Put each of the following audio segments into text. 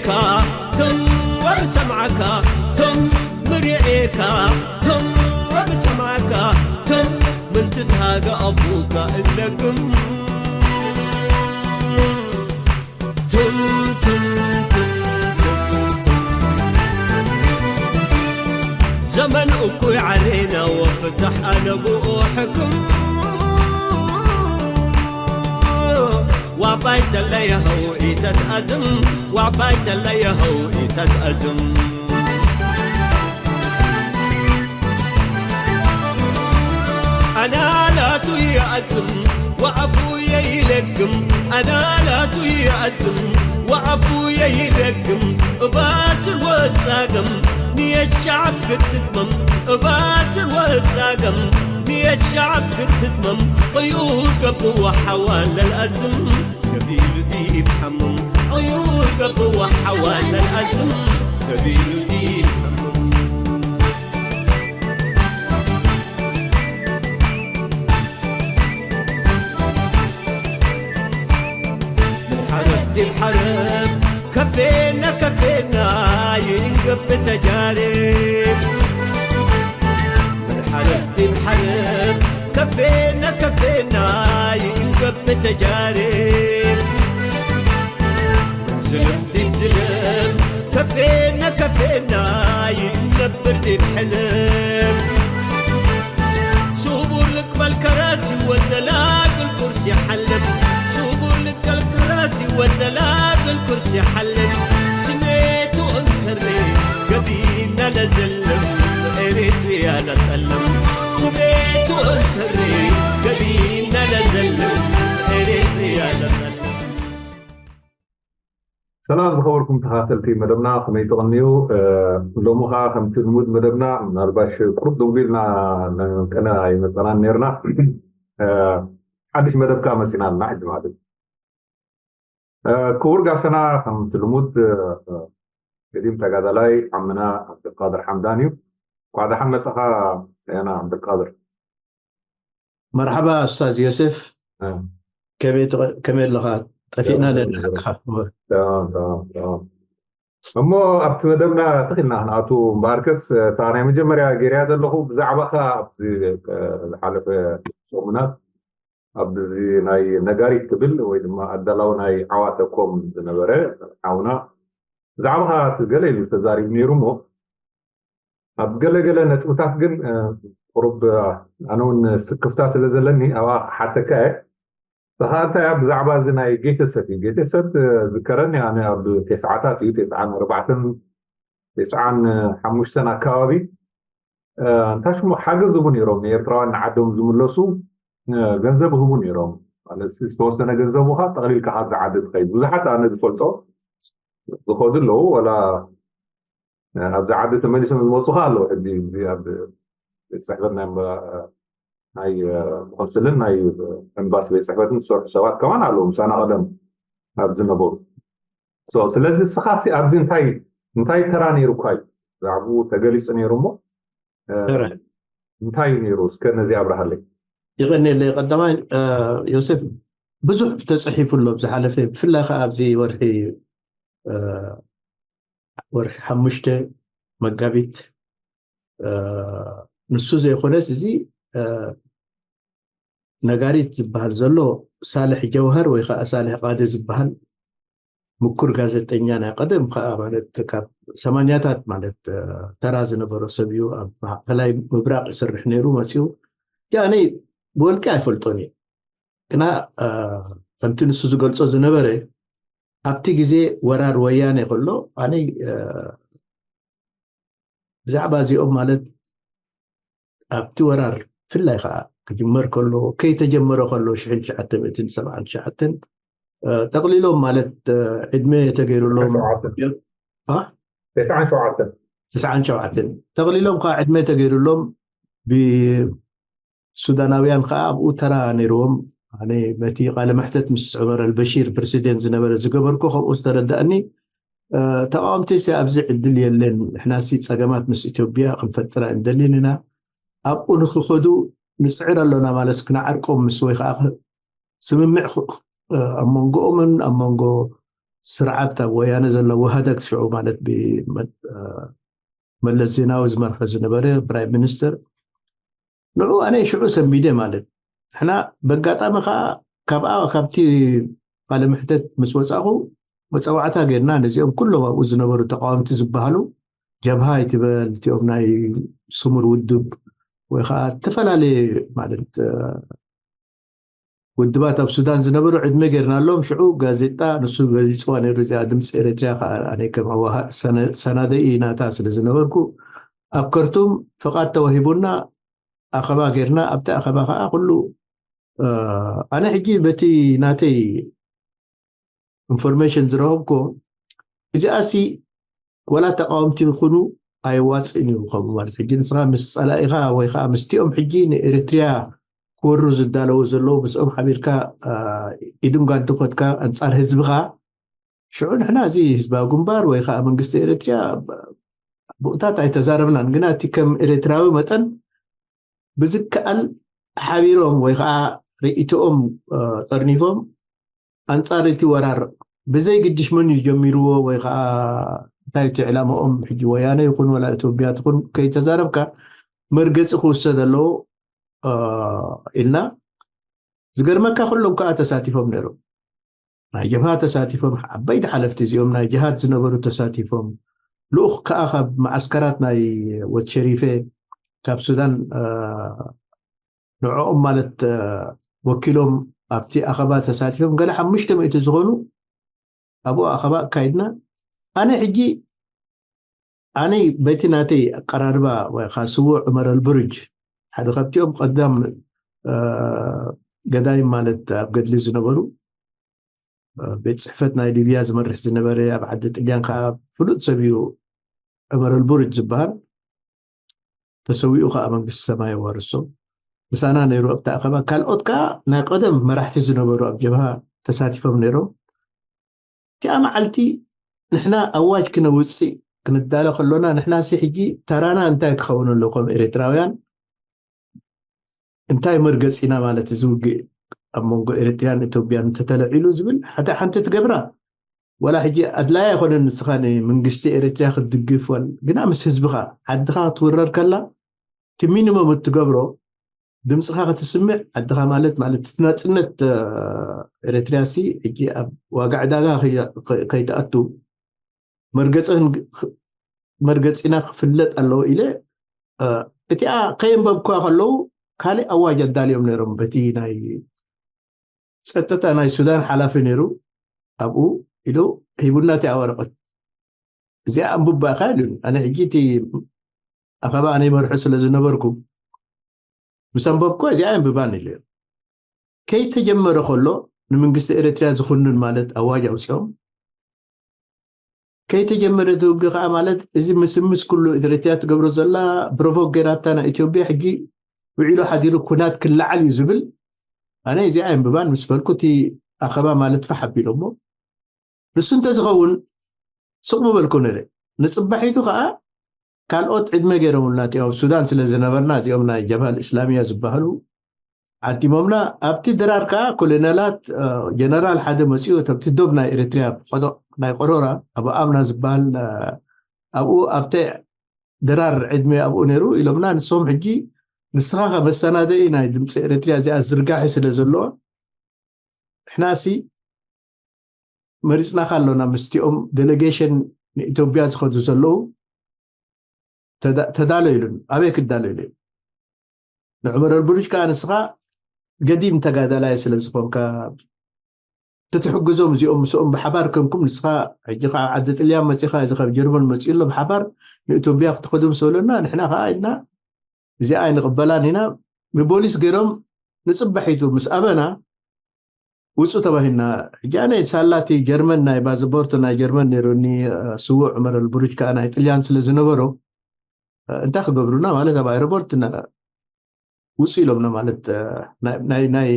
ካ ትም ወብሰምዓካ ትም ምርኤካ ትም ወብሰምዓካ ትም ምንትትሃገ ኣፉካ እለግም ትም ትም ትም ትም ትም ዘመን እኩይ ዓሬና ወፍታሕ ኣነብኡ ሕክም ዋባይ ተለየኸው ኢተትኣዝም ዋባይ ተለየኸው ኢተትኣዝም ኣናላቱ ይኣዝም ወኣፉ የይለግም ኣናላቱ ይኣዝም ወኣፉ የይለግም እባስር ወጻገም ንየሻዕብ ክትትመም እባስር ወጻገም ንየሻዕብ ክትትመም ቅዩር ገብዋ ሓዋ ለልኣዝም ገቢሉ ዲብ ሓምም ቅዩር ገብዋ ሓዋ ለልኣዝም ገቢሉ ዲብ ሓምም ሓረብ ዲብ ሓረብ ከፌና ከፌና ይእንገብ ተጃርብ ምን ሓረብ ዲብ ሓረብ ከፌና ከፌና ይእንገብ ተጃርብ ዝልም ዲብ ዝልም ከፌና ከፌና ይእንነብር ዲብ ሕልም ስቡር ልቅበል ከራሲ ወደላግል ኩርሲ ሓልም ስቡር ልቅበል ከራሲ ወደላግል ኩርሲ ሓልም ስሜቱ እንከሬ ገቢና ለዘልም ኤሪትሪያ ለጠልም ስሜቱ እንከሬ ገቢና ለዘልም ኤሪትሪያ ለጠልም ሰላም ዝኸበርኩም ተኻተልቲ መደብና ከመይ ትቕንዩ ሎሚ ከዓ ከምቲ ልሙድ መደብና ምናልባሽ ቁርጥ ድንጉ ኢልና ቀነ ኣይመፀናን ነርና ሓድሽ መደብ ከዓ መፂና ኣለና ሕጂ ማለት ክቡር ጋሰና ከምቲ ልሙድ ገዲም ተጋዳላይ ዓምና ዓብድልቃድር ሓምዳን እዩ ኳዕ ደሓን መፀኻ ና ዓብድልቃድር መርሓባ ኡስታዝ ዮሴፍ ከመይ ኣለኻ ጠፊእና ነድሓካ እሞ ኣብቲ መደብና ተኽልና ክንኣቱ እምበኣርከስ እታ ናይ መጀመርያ ገይርያ ዘለኹ ብዛዕባኻ ኣብዚ ዝሓለፈ ሰሙናት ኣብዚ ናይ ነጋሪት ትብል ወይ ድማ ኣዳላዊ ናይ ዓዋተ ኮም ዝነበረ ሓውና ብዛዕባኻ ገለ ኢሉ ተዛሪቡ ነይሩ እሞ ኣብ ገለገለ ነጥብታት ግን ቁሩብ ኣነ እውን ስክፍታ ስለ ዘለኒ ኣብኣ ክሓተካ እየ። ንስኻ እንታይ ኣብ ብዛዕባ እዚ ናይ ጌተሰት እዩ። ጌተሰት ዝከረኒ ኣነ ኣብ ቴስዓታት እዩ፣ ቴስዓን ኣርባዕተን ቴስዓን ሓሙሽተን ኣካባቢ እንታይ ሽሙ ሓገዝ ዝህቡ ነይሮም ንኤርትራውያን ንዓዶም ዝምለሱ ገንዘብ ይህቡ ነይሮም። ማለት ዝተወሰነ ገንዘብ ውካ ጠቕሊልካ ካብዚ ዓዲ ትኸይድ። ብዙሓት ኣነ ዝፈልጦ ዝኸዱ ኣለዉ ወላ ኣብዚ ዓዲ ተመሊሶም ዝመፁ ከ ኣለዉ ሕጂ እዚ ኣብ ቤት ፅሕፈት ናይ ናይ ቆንስልን ናይ ኤምባሲ ቤት ፅሕፈትን ዝሰርሑ ሰባት ከማን ኣለዉ ምሳና ቀደም ኣብ ዝነበሩ ስለዚ እስኻሲ ኣብዚ እንታይ እንታይ ተራ ነይሩካ እዩ ብዛዕባኡ ተገሊፁ ነይሩ እሞ እንታይ እዩ ነይሩ እስከ ነዚ ኣብርሃለይ ይቐኒየለይ ቀዳማይ ዮሴፍ ብዙሕ ተፅሒፉ ኣሎ ዝሓለፈ ብፍላይ ከዓ ኣብዚ ወርሒ ወርሒ ሓሙሽተ መጋቢት ንሱ ዘይኮነስ እዚ ነጋሪት ዝበሃል ዘሎ ሳልሕ ጀውሃር ወይ ከዓ ሳልሕ ቃዲ ዝበሃል ምኩር ጋዜጠኛ ናይ ቀደም ከዓ ማለት ካብ ሰማንያታት ማለት ተራ ዝነበሮ ሰብ እዩ ኣብ ማእከላይ ምብራቅ ይሰርሕ ነይሩ መፅኡ ያኒ ብወልቂ ኣይፈልጦን እዩ ግና ከምቲ ንሱ ዝገልፆ ዝነበረ ኣብቲ ግዜ ወራር ወያነ ከሎ ኣነ ብዛዕባ እዚኦም ማለት ኣብቲ ወራር ብፍላይ ከዓ ክጅመር ከሎ ከይተጀመረ ከሎ ሽሕን ትሽዓተ ሚእትን ሰብዓን ትሽዓተን ጠቕሊሎም ማለት ዕድመ ተገይሩሎም ተስዓን ሸውዓተን ተስዓን ሸውዓተን ጠቕሊሎም ከዓ ዕድመ ተገይሩሎም ብሱዳናውያን ከዓ ኣብኡ ተራ ነይርዎም ኣነ በቲ ቃለ መሕተት ምስ ዑመር ኣልበሺር ፕሬሲደንት ዝነበረ ዝገበርኩ ከምኡ ዝተረዳእኒ ተቃወምቲ ሲ ኣብዚ ዕድል የለን ንሕና ሲ ፀገማት ምስ ኢትዮጵያ ክንፈጥራ እንደልን ኢና ኣብኡ ንክኸዱ ንፅዕር ኣሎና ማለት ክንዓርቆም ምስ ወይ ከዓ ስምምዕ ኣብ መንጎኦምን ኣብ መንጎ ስርዓት ኣብ ወያነ ዘሎ ውህደግ ሽዑ ማለት ብመለስ ዜናዊ ዝመርሖ ዝነበረ ፕራይም ሚኒስተር ንዑ ኣነ ሽዑ ሰንቢደ ማለት ሕና በጋጣሚ ከዓ ካብኣ ካብቲ ቃለ ምሕተት ምስ ወፃኹ መፀዋዕታ ጌርና ነዚኦም ኩሎም ኣብኡ ዝነበሩ ተቃወምቲ ዝበሃሉ ጀብሃ ይትበል እቲኦም ናይ ስሙር ውድብ ወይ ከዓ ዝተፈላለየ ማለት ውድባት ኣብ ሱዳን ዝነበሩ ዕድመ ጌርናሎም ሽዑ ጋዜጣ ንሱ ገሊፅዋ ነይሩ እዚኣ ድምፂ ኤርትሪያ ከዓ ኣነ ከም ኣዋሃ ሰናደኢ ናታ ስለ ዝነበርኩ ኣብ ከርቱም ፍቓድ ተዋሂቡና ኣኸባ ጌርና ኣብቲ ኣኸባ ከዓ ኩሉ ኣነ ሕጂ በቲ ናተይ ኢንፎርሜሽን ዝረኸብኩ እዚኣሲ ወላ ተቃወምቲ ይኹኑ ኣይዋፅእን እዩ ከምኡ ማለት ሕጂ ንስኻ ምስ ፀላኢኻ ወይ ከዓ ምስቲኦም ሕጂ ንኤርትሪያ ክወሩ ዝዳለዉ ዘለዉ ምስኦም ሓቢርካ ኢድን ጓንትን ኮትካ ኣንፃር ህዝብኻ ሽዑ ንሕና እዚ ህዝባዊ ግንባር ወይ ከዓ መንግስቲ ኤርትሪያ ብኡታት ኣይተዛረብናን ግና እቲ ከም ኤርትራዊ መጠን ብዝከኣል ሓቢሮም ወይ ከዓ ርእይቶኦም ጠርኒፎም ኣንፃር እቲ ወራር ብዘይ ግድሽ መን እዩ ጀሚርዎ ወይ ከዓ እንታይ እቲ ዕላማኦም ሕጂ ወያነ ይኹን ወላ ኢትዮጵያ ትኹን ከይተዛረብካ መርገፂ ክውሰድ ኣለዎ ኢልና ዝገርመካ ኩሎም ከዓ ተሳቲፎም ነይሮም ናይ ጀብሃ ተሳቲፎም ዓበይቲ ሓለፍቲ እዚኦም ናይ ጅሃድ ዝነበሩ ተሳቲፎም ልኡኽ ከዓ ካብ መዓስከራት ናይ ወት ሸሪፌ ካብ ሱዳን ንዕኦም ማለት ወኪሎም ኣብቲ ኣኸባ ተሳቲፎም ገለ ሓሙሽተ ሚእቲ ዝኾኑ ኣብኡ ኣኸባ ኣካይድና ኣነ ሕጂ ኣነ በቲ ናተይ ኣቀራርባ ወይ ከዓ ስዉእ ዑመር ኣልብሩጅ ሓደ ካብቲኦም ቀዳም ገዳይም ማለት ኣብ ገድሊ ዝነበሩ ቤት ፅሕፈት ናይ ሊብያ ዝመርሕ ዝነበረ ኣብ ዓዲ ጥልያን ከዓ ፍሉጥ ሰብ እዩ ዑመር ኣልቡርጅ ዝበሃል ተሰዊኡ ከዓ መንግስቲ ሰማይ የዋርሶ ምሳና ነይሩ ኣብቲ ኣኸባ ካልኦት ከዓ ናይ ቀደም መራሕቲ ዝነበሩ ኣብ ጀብሃ ተሳቲፎም ነይሮም እቲኣ መዓልቲ ንሕና ኣዋጅ ክነውፅእ ክንዳለ ከሎና ንሕና ሲ ሕጂ ተራና እንታይ ክኸውን ኣሎ ከም ኤርትራውያን እንታይ መርገፂና ማለት እዚ ውግእ ኣብ መንጎ ኤርትራን ኢትዮጵያን እንተተለዒሉ ዝብል ሓደ ሓንቲ ትገብራ ወላ ሕጂ ኣድላይ ኣይኮነን ንስኻ ንመንግስቲ ኤርትራ ክትድግፍ ወል ግና ምስ ህዝብኻ ዓድኻ ክትውረር ከላ እቲ ሚኒመም እትገብሮ ድምፅኻ ክትስምዕ ዓድኻ ማለት ማለት እቲ ናፅነት ኤርትራ ሲ ሕጂ ኣብ ዋጋ ዕዳጋ ከይትኣቱ መርገፅህን መርገፂና ክፍለጥ ኣለዎ ኢለ እቲኣ ከየንበብኩዋ ከለዉ ካልእ ኣዋጅ ኣዳልዮም ነይሮም በቲ ናይ ፀጥታ ናይ ሱዳን ሓላፊ ነይሩ ኣብኡ ኢሉ ሂቡና እቲኣ ወረቐት እዚኣ ኣንብባ ኢኻ ኢሉን ኣነ ሕጂ እቲ ኣኸባ ኣነ ይመርሑ ስለ ዝነበርኩ ምስ ኣንበብኩ እዚኣ ኣንብባን ኢሉ ከይተጀመረ ከሎ ንመንግስቲ ኤርትራ ዝኹንን ማለት ኣዋጅ ኣውፅኦም ከይተጀመረ እቲ ውግእ ከዓ ማለት እዚ ምስምስ ኩሉ ኤርትራ ትገብሮ ዘላ ፕሮቮክ ገይራታ ናይ ኢትዮጵያ ሕጂ ውዒሉ ሓዲሩ ኩናት ክለዓል እዩ ዝብል ኣነ እዚኣ ኣንብባን ምስ በልኩ እቲ ኣኸባ ማለት ፋሕ ኣቢሎሞ ንሱ እንተዝኸውን ስቕ ምበልኩ ነይረ ንፅባሒቱ ከዓ ካልኦት ዕድመ ገይሮምልና እቲኦም ኣብ ሱዳን ስለ ዝነበርና እዚኦም ናይ ጀብሃል እስላሚያ ዝበሃሉ ዓዲሞምና ኣብቲ ድራር ከዓ ኮሎነላት ጀነራል ሓደ መፅኡ ተብቲ ዶብ ናይ ኤርትሪያ ቆዶቕ ናይ ቆሮራ ኣብ ኣምና ዝበሃል ኣብኡ ኣብተ ድራር ዕድመ ኣብኡ ነይሩ ኢሎምና ንሶም ሕጂ ንስኻ ከመሰናደኢ ናይ ድምፂ ኤርትሪያ እዚኣ ዝርጋሒ ስለ ዘለዎ ንሕናሲ መሪፅናካ ኣሎና ምስቲኦም ዴሌጌሽን ንኢትዮጵያ ዝኸዱ ዘለዉ ተዳሎ ኢሉን ኣበይ ክዳሎ ኢሉ ንዕመር ኣልቡርጅ ከዓ ንስኻ ገዲም ተጋዳላይ ስለ ዝኾንካ ትትሕግዞም እዚኦም ምስኦም ብሓባር ከንኩም ንስኻ ሕጂ ከዓ ዓዲ ጥልያን መፂኻ እዚ ካብ ጀርመን መፂኡ ኣሎ ብሓባር ንኢትዮጵያ ክትኸዱ ምስ በለና ንሕና ከዓ ኢልና እዚኣ ኣይንቕበላን ኢና ብቦሊስ ገይሮም ንፅባሒቱ ምስ ኣበና ውፁ ተባሂልና ሕጂ ኣነ ሳላቲ ጀርመን ናይ ባዝቦርት ናይ ጀርመን ነይሩኒ ስዉእ ዑመር ኣልቡሩጅ ከዓ ናይ ጥልያን ስለ ዝነበሮ እንታይ ክገብሩና ማለት ኣብ ኣይሮፖርት ውፁ ኢሎምና ማለት ናይ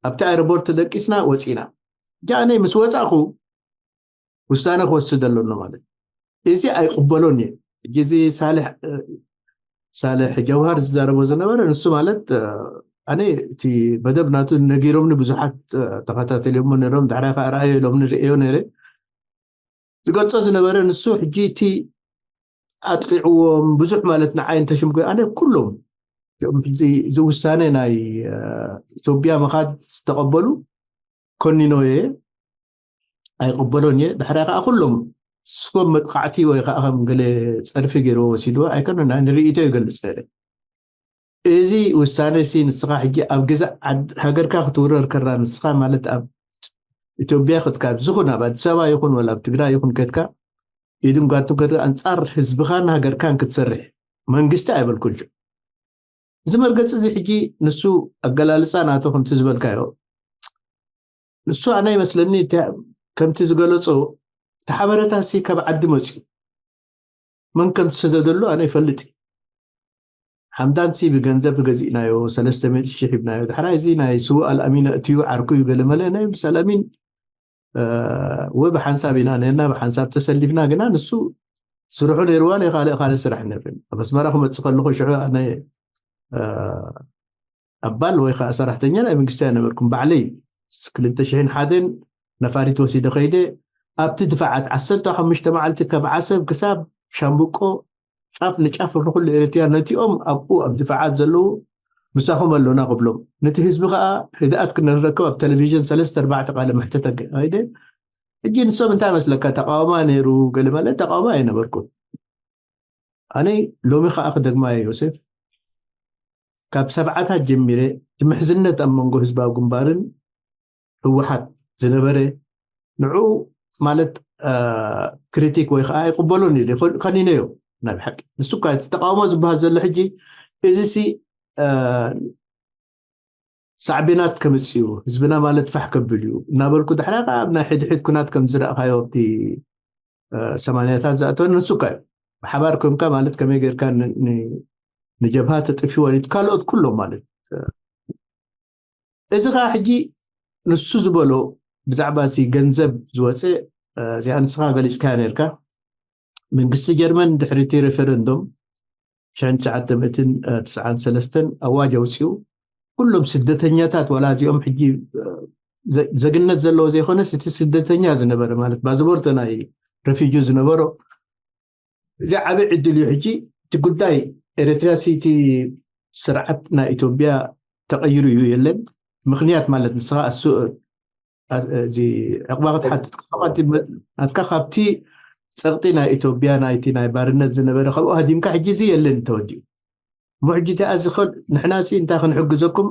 ኣብቲ ኣይሮፖርት ተደቂስና ወፂና ሕጂ ኣነ ምስ ወፃእኹ ውሳነ ክወስድ ኣለኖ ማለት እዚ ኣይቅበሎን እዩ ሕጂ እዚ ሳልሕ ሳልሕ ጀውሃር ዝዛረቦ ዝነበረ ንሱ ማለት ኣነ እቲ መደብ ናቱ ነጊሮምኒ ብዙሓት ተኸታተልዮሞ ነሮም ዳሕራይ ከዓ ረኣዮ ኢሎምኒ ርእዮ ነይረ ዝገልጾ ዝነበረ ንሱ ሕጂ እቲ ኣጥቂዕዎም ብዙሕ ማለት ንዓይ እንተሽምጎ ኣነ ኩሎም እዚኦም ሕዚ እዚ ውሳነ ናይ ኢትዮጵያ ምኻድ ዝተቐበሉ ኮኒኖ እየ ኣይቕበሎን እየ። ድሕሪያ ከዓ ኩሎም ስጎም መጥቃዕቲ ወይ ከዓ ከም ገለ ፀርፊ ገይርዎ ወሲድዎ ኣይኮነን፣ ናይ ንርእይቶ ይገልፅ ነረ። እዚ ውሳነ ሲ ንስኻ ሕጂ ኣብ ገዛ ሃገርካ ክትውረር ከራ ንስኻ ማለት ኣብ ኢትዮጵያ ክትካብ ዝኹን ኣብ ኣዲስ ኣበባ ይኹን ወላ ኣብ ትግራይ ይኹን ከድካ ኢድን ጓንቱን ከድካ ኣንፃር ህዝብኻን ሃገርካን ክትሰርሕ መንግስቲ ኣይበልኩን። እዚ መርገፂ እዚ ሕጂ ንሱ ኣገላልፃ ናቱ ከምቲ ዝበልካዮ ንሱ ኣነ ይመስለኒ ከምቲ ዝገለፆ እቲ ሓበረታ ሲ ካብ ዓዲ መፅዩ መን ከም ዝሰደደሉ ኣነ ይፈልጥ። ሓምዳን ሲ ብገንዘብ ገዚእናዮ ሰለስተ ሚእቲ ሺሕ ሂብናዮ። ድሕራይ እዚ ናይ ስዉእ ኣልኣሚን ኣእትዩ ዓርኩ እዩ ገለመለ ናይ ምስ ኣልኣሚን ወይ ብሓንሳብ ኢና ነና ብሓንሳብ ተሰሊፍና ግና ንሱ ስርሑ ነይርዋ ናይ ካልእ ካልእ ስራሕ ነብርን ኣብ ኣስመራ ክመፅእ ከለኹ ሽዑ ኣነ ኣባል ወይ ከዓ ሰራሕተኛ ናይ መንግስቲ ኣይነበርኩም ባዕለይ ክልተ ሽሕን ሓደን ነፋሪት ወሲደ ከይደ ኣብቲ ድፋዓት ዓሰርተ ሓሙሽተ መዓልቲ ካብ ዓሰብ ክሳብ ሻምብቆ ጫፍ ንጫፍ ንኩሉ ኤርትርያ ነቲኦም ኣብኡ ኣብ ድፋዓት ዘለዉ ምሳኹም ኣሎና ክብሎም ነቲ ህዝቢ ከዓ ህድኣት ክንረክብ ኣብ ቴሌቪዥን ሰለስተ ኣርባዕተ ቃለ መሕተት ከይደ ሕጂ ንሶም እንታይ መስለካ ተቃውማ ነይሩ ገለ ማለት ተቃውማ ኣይነበርኩም ኣነ ሎሚ ከዓ ክደግማ እየ ዮሴፍ ካብ ሰብዓታት ጀሚረ እቲ ምሕዝነት ኣብ መንጎ ህዝባዊ ግንባርን ህወሓት ዝነበረ ንዑ ማለት ክሪቲክ ወይ ከዓ ይቅበሎን ኢለ ከኒነዮ ናይ ብሓቂ ንሱ እኳ እቲ ተቃውሞ ዝበሃል ዘሎ ሕጂ እዚ ሲ ሳዕቤናት ከምፅእ እዩ ህዝብና ማለት ፋሕ ከብል እዩ እናበልኩ ድሕራ ከዓ ኣብ ናይ ሕድሕድ ኩናት ከም ዝረእካዮ ኣብቲ ሰማንያታት ዝኣተወ ንሱ እኳ እዩ ብሓባር ኮንካ ማለት ከመይ ጌርካ ንጀብሃ ተጥፊ ወሪድ ካልኦት ኩሎም ማለት እዚ ከዓ ሕጂ ንሱ ዝበሎ ብዛዕባ እቲ ገንዘብ ዝወፀ እዚኣ ንስኻ ገሊፅካያ ነርካ መንግስቲ ጀርመን ድሕሪ እቲ ሬፈረንዶም ሽሕን ትሽዓተ ሚእትን ትስዓን ሰለስተን ኣዋጅ ኣውፅኡ ኩሎም ስደተኛታት ዋላ እዚኦም ሕጂ ዘግነት ዘለዎ ዘይኮነስ እቲ ስደተኛ ዝነበረ ማለት ባዝቦርተ ናይ ረፊጂ ዝነበሮ እዚ ዓበይ ዕድል እዩ ሕጂ እቲ ጉዳይ ኤርትራ ሲቲ ስርዓት ናይ ኢትዮጵያ ተቐይሩ እዩ የለን ምክንያት ማለት ንስኻ እሱ እዚ ዕቕባ ክትሓትት ናትካ ካብቲ ፀቕጢ ናይ ኢትዮጵያ ናይቲ ናይ ባርነት ዝነበረ ካብኡ ሃዲምካ ሕጂ እዚ የለን ተወዲኡ እሞ ሕጂ እቲኣ ዝኸል ንሕና ሲ እንታይ ክንሕግዘኩም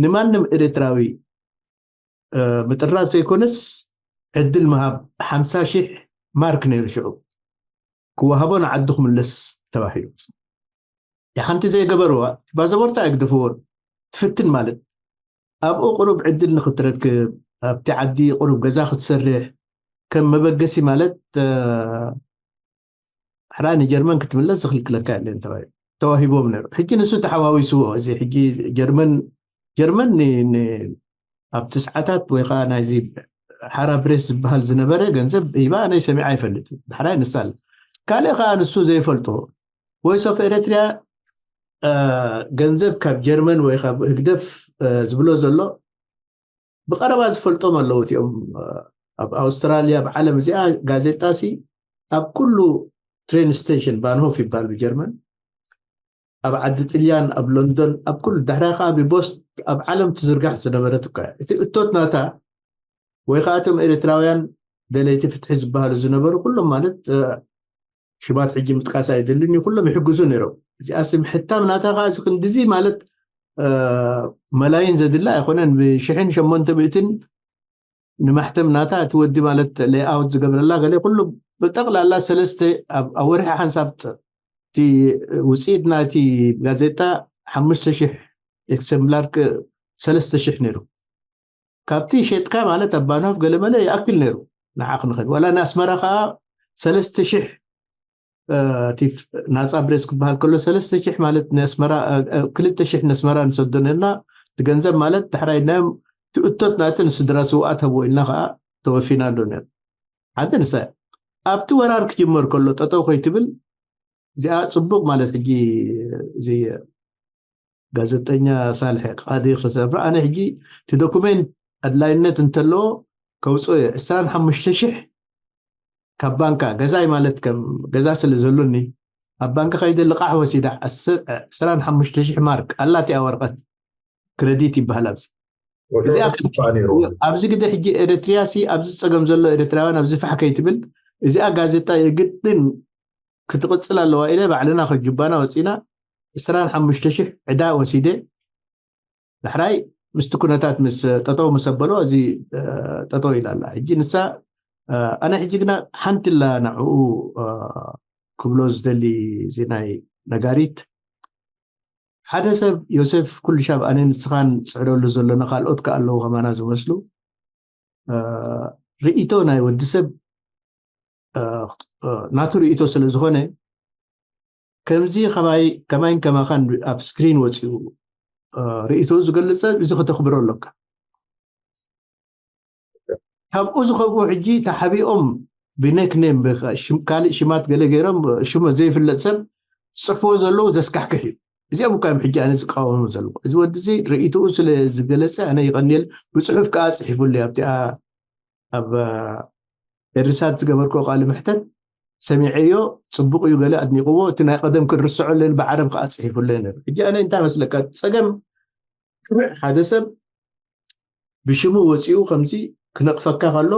ንማንም ኤርትራዊ ምጥራዝ ዘይኮነስ ዕድል ምሃብ ሓምሳ ሺሕ ማርክ ነይሩ ሽዑ ክወሃቦ ንዓዱ ክምለስ ተባሂሉ ሓንቲ ዘይገበርዋ ባዘቦርታ ኣይግደፍዎን ትፍትን ማለት ኣብኡ ቅሩብ ዕድል ንክትረክብ ኣብቲ ዓዲ ቅሩብ ገዛ ክትሰርሕ ከም መበገሲ ማለት ሕራ ንጀርመን ክትምለስ ዝክልክለካ የለን ተባሂሉ ተዋሂቦም ነሩ ሕጂ ንሱ ተሓዋዊስዎ እዚ ሕጂ ጀርመን ጀርመን ኣብ ትስዓታት ወይ ከዓ ናይዚ ሓራ ፕሬስ ዝበሃል ዝነበረ ገንዘብ ሂባ ኣነይ ሰሚዓ ኣይፈልጥ ዳሕራይ ንሳል ካልእ ከዓ ንሱ ዘይፈልጦ ቮይስ ኦፍ ኤርትሪያ ገንዘብ ካብ ጀርመን ወይ ካብ ህግደፍ ዝብሎ ዘሎ ብቀረባ ዝፈልጦም ኣለዉ እቲኦም ኣብ ኣውስትራልያ ኣብ ዓለም እዚኣ ጋዜጣ ሲ ኣብ ኩሉ ትሬን ስቴሽን ባንሆፍ ይበሃል ብጀርመን ኣብ ዓዲ ጥልያን ኣብ ሎንዶን ኣብ ኩሉ ዳሕራይ ከዓ ብቦስት ኣብ ዓለም ትዝርጋሕ ዝነበረት እኳ እቲ እቶት ናታ ወይ ከዓ እቶም ኤርትራውያን ደለይቲ ፍትሒ ዝበሃሉ ዝነበሩ ኩሎም ማለት ሽማት ሕጂ ምጥቃስ ኣይድልን እዩ ኩሎም ይሕግዙ ነይሮም እዚኣ ስም ሕታም ናታ ከዓ እዚ ክንድዚ ማለት መላይን ዘድላ ኣይኮነን ብሽሕን ሸሞንተ ሚእትን ንማሕተም ናታ እቲ ወዲ ማለት ሌይኣውት ዝገብረላ ገለ ኩሉ ብጠቕላላ ሰለስተ ኣብ ወርሒ ሓንሳብ እቲ ውፅኢት ናይቲ ጋዜጣ ሓሙሽተ ሽሕ ኤክሰምብላር ሰለስተ ሽሕ ነይሩ ካብቲ ሸጥካ ማለት ኣብ ባንሆፍ ገለመለ ይኣክል ነይሩ ንዓ ክንኸድ ዋላ ንኣስመራ ከዓ ሰለስተ ሽሕ ናፃ ብሬስ ክበሃል ከሎ ሰለስተ ሽሕ ማለት ነስመራ ክልተ ሽሕ ነስመራ ንሰዶ ነርና እቲ ገንዘብ ማለት ዳሕራይ ናዮም ትእቶት ናቲ ንስድራ ስውኣት ህብዎ ኢልና ከዓ ተወፊና ኣሎ ነር ሓደ ንሳ ኣብቲ ወራር ክጅመር ከሎ ጠጠው ከይትብል እዚኣ ፅቡቅ ማለት ሕጂ እዚ ጋዜጠኛ ሳልሒ ቃዲ ክሰብራ ኣነ ሕጂ እቲ ዶኩሜንት ኣድላይነት እንተለዎ ከውፅኦ እየ ዕስራን ሓሙሽተ ሽሕ ካብ ባንካ ገዛይ ማለት ከም ገዛ ስለ ዘሎኒ ኣብ ባንካ ከይደ ልቓሕ ወሲዳ ዕስራን ሓሙሽተ ሽሕ ማርክ ኣላትያ ወረቐት ክረዲት ይበሃል ኣብዚ እዚኣ ኣብዚ ግደ ሕጂ ኤርትርያ ሲ ኣብዚ ፀገም ዘሎ ኤርትራውያን ኣብዚ ፋሕ ከይትብል እዚኣ ጋዜጣ የግድን ክትቕፅል ኣለዋ ኢለ ባዕልና ከጁባና ወፂና ዕስራን ሓሙሽተ ሽሕ ዕዳ ወሲደ ዳሕራይ ምስቲ ኩነታት ምስ ጠጠው ምስ ኣበሎ እዚ ጠጠው ኢላ ኣላ ሕጂ ንሳ ኣነ ሕጂ ግና ሓንቲ ላ ንዕኡ ክብሎ ዝደሊ እዚ ናይ ነጋሪት ሓደ ሰብ ዮሴፍ ኩሉ ሻብ ኣነ ንስኻን ዝፅዕረሉ ዘለና ካልኦት ከ ኣለዉ ከማና ዝመስሉ ርእቶ ናይ ወዲ ሰብ ናቱ ርእቶ ስለ ዝኾነ ከምዚ ከማይን ከማኻን ኣብ ስክሪን ወፂኡ ርእቶ ዝገልፅ ሰብ እዚ ክተኽብሮ ኣለካ ካብኡ ዝኸፍኡ ሕጂ ተሓቢኦም ብኔክኔም ካልእ ሽማት ገለ ገይሮም ሽመ ዘይፍለጥ ሰብ ዝፅሕፍዎ ዘለዉ ዘስካሕክሕ እዩ እዚኦም እኳ እዮም ሕጂ ኣነ ዝቃወሙ ዘለኹ እዚ ወዲ እዚ ርእይትኡ ስለ ዝገለፀ ኣነ ይቐንየል ብፅሑፍ ከዓ ፅሒፉሉ ኣብቲኣ ኣብ ኤርሳት ዝገበርክዎ ቃል ምሕተት ሰሚዐዮ ፅቡቅ እዩ ገለ ኣድኒቅዎ እቲ ናይ ቀደም ክንርስዖ ለን ብዓረብ ከዓ ፅሒፉለ ነሩ ሕጂ ኣነ እንታይ መስለካ ፀገም ሓደ ሰብ ብሽሙ ወፂኡ ከምዚ ክነቕፈካ ከሎ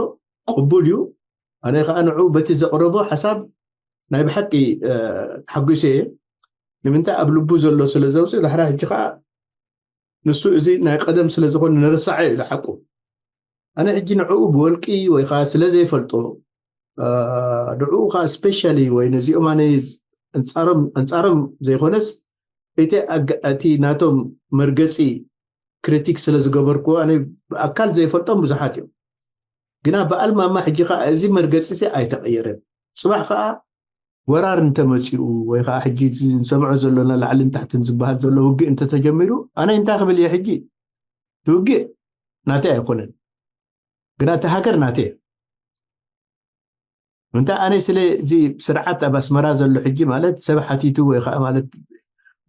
ቅቡል እዩ ኣነ ከዓ ንዑ በቲ ዘቕረቦ ሓሳብ ናይ ብሓቂ ተሓጒሰ እየ ንምንታይ ኣብ ልቡ ዘሎ ስለ ዘውፅእ ዳሕራ ሕጂ ከዓ ንሱ እዚ ናይ ቀደም ስለ ዝኾነ ንርሳዐ ኢሉ ሓቁ ኣነ ሕጂ ንዕኡ ብወልቂ ወይ ከዓ ስለ ዘይፈልጦ ንዕኡ ከዓ ስፔሻሊ ወይ ነዚኦም ኣነ ኣንፃሮም ዘይኮነስ እቲ እቲ ናቶም መርገፂ ክሪቲክ ስለ ዝገበርኩዎ ኣነ ብኣካል ዘይፈልጦም ብዙሓት እዮም ግና በኣል ማማ ሕጂ ከዓ እዚ መርገፂ እዚ ኣይተቐየረን ፅባሕ ከዓ ወራር እንተመፂኡ ወይ ከዓ ሕጂ ንሰምዖ ዘሎና ላዕልን ታሕትን ዝበሃል ዘሎ ውግእ እንተተጀሚሩ ኣነ እንታይ ክብል እየ ሕጂ ውግእ ናተይ ኣይኮነን ግና እቲ ሃገር ናተይ ምንታይ ኣነ ስለ እዚ ስርዓት ኣብ ኣስመራ ዘሎ ሕጂ ማለት ሰብ ሓቲቱ ወይ ከዓ ማለት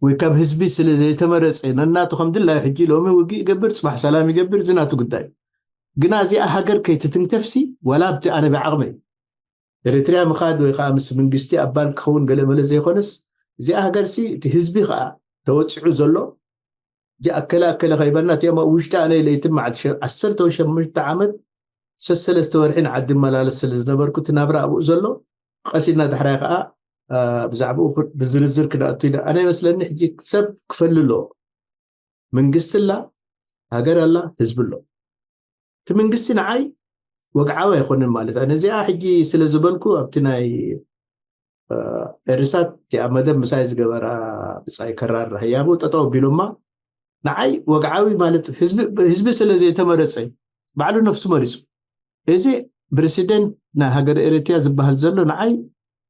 ወይ ካብ ህዝቢ ስለ ዘይተመረፀ ነናቱ ከም ድላዩ ሕጂ ሎሚ ውግእ ይገብር ፅባሕ ሰላም ይገብር እዚ ናቱ ጉዳይ ግና እዚኣ ሃገር ከይትትንከፍሲ ዋላ ኣብቲ ኣነ ብዓቕመይ ኤርትርያ ምኻድ ወይ ከዓ ምስ መንግስቲ ኣባል ክኸውን ገለ መለ ዘይኮነስ እዚኣ ሃገርሲ እቲ ህዝቢ ከዓ ተወፂዑ ዘሎ ጃ ኣከለ ኣከለ ከይበልና እቲኦም ኣብ ውሽጢ ኣነ ለይቲ መዓልቲ ዓሰርተ ሸሙሽተ ዓመት ሰሰለስተ ወርሒ ንዓዲ መላለስ ስለ ዝነበርኩ እቲ ናብራ ኣብኡ ዘሎ ቀሲልና ዳሕራይ ከዓ ብዛዕባኡ ብዝርዝር ክነኣቱ ኢና ኣነ ይመስለኒ ሕጂ ሰብ ክፈሊ ኣለዎ መንግስቲ ኣላ ሃገር ኣላ ህዝቢ ኣሎ እቲ መንግስቲ ንዓይ ወግዓዊ ኣይኮነን ማለት ነዚኣ ሕጂ ስለ ዝበልኩ ኣብቲ ናይ ኤርሳት እቲኣ መደብ ምሳይ ዝገበራ ብፃይ ከራር ህያቡ ጠጠው ኣቢሎማ ንዓይ ወግዓዊ ማለት ህዝቢ ስለ ዘይተመረፀ ባዕሉ ነፍሱ መሪፁ እዚ ፕሬሲደንት ናይ ሃገር ኤርትያ ዝበሃል ዘሎ ንዓይ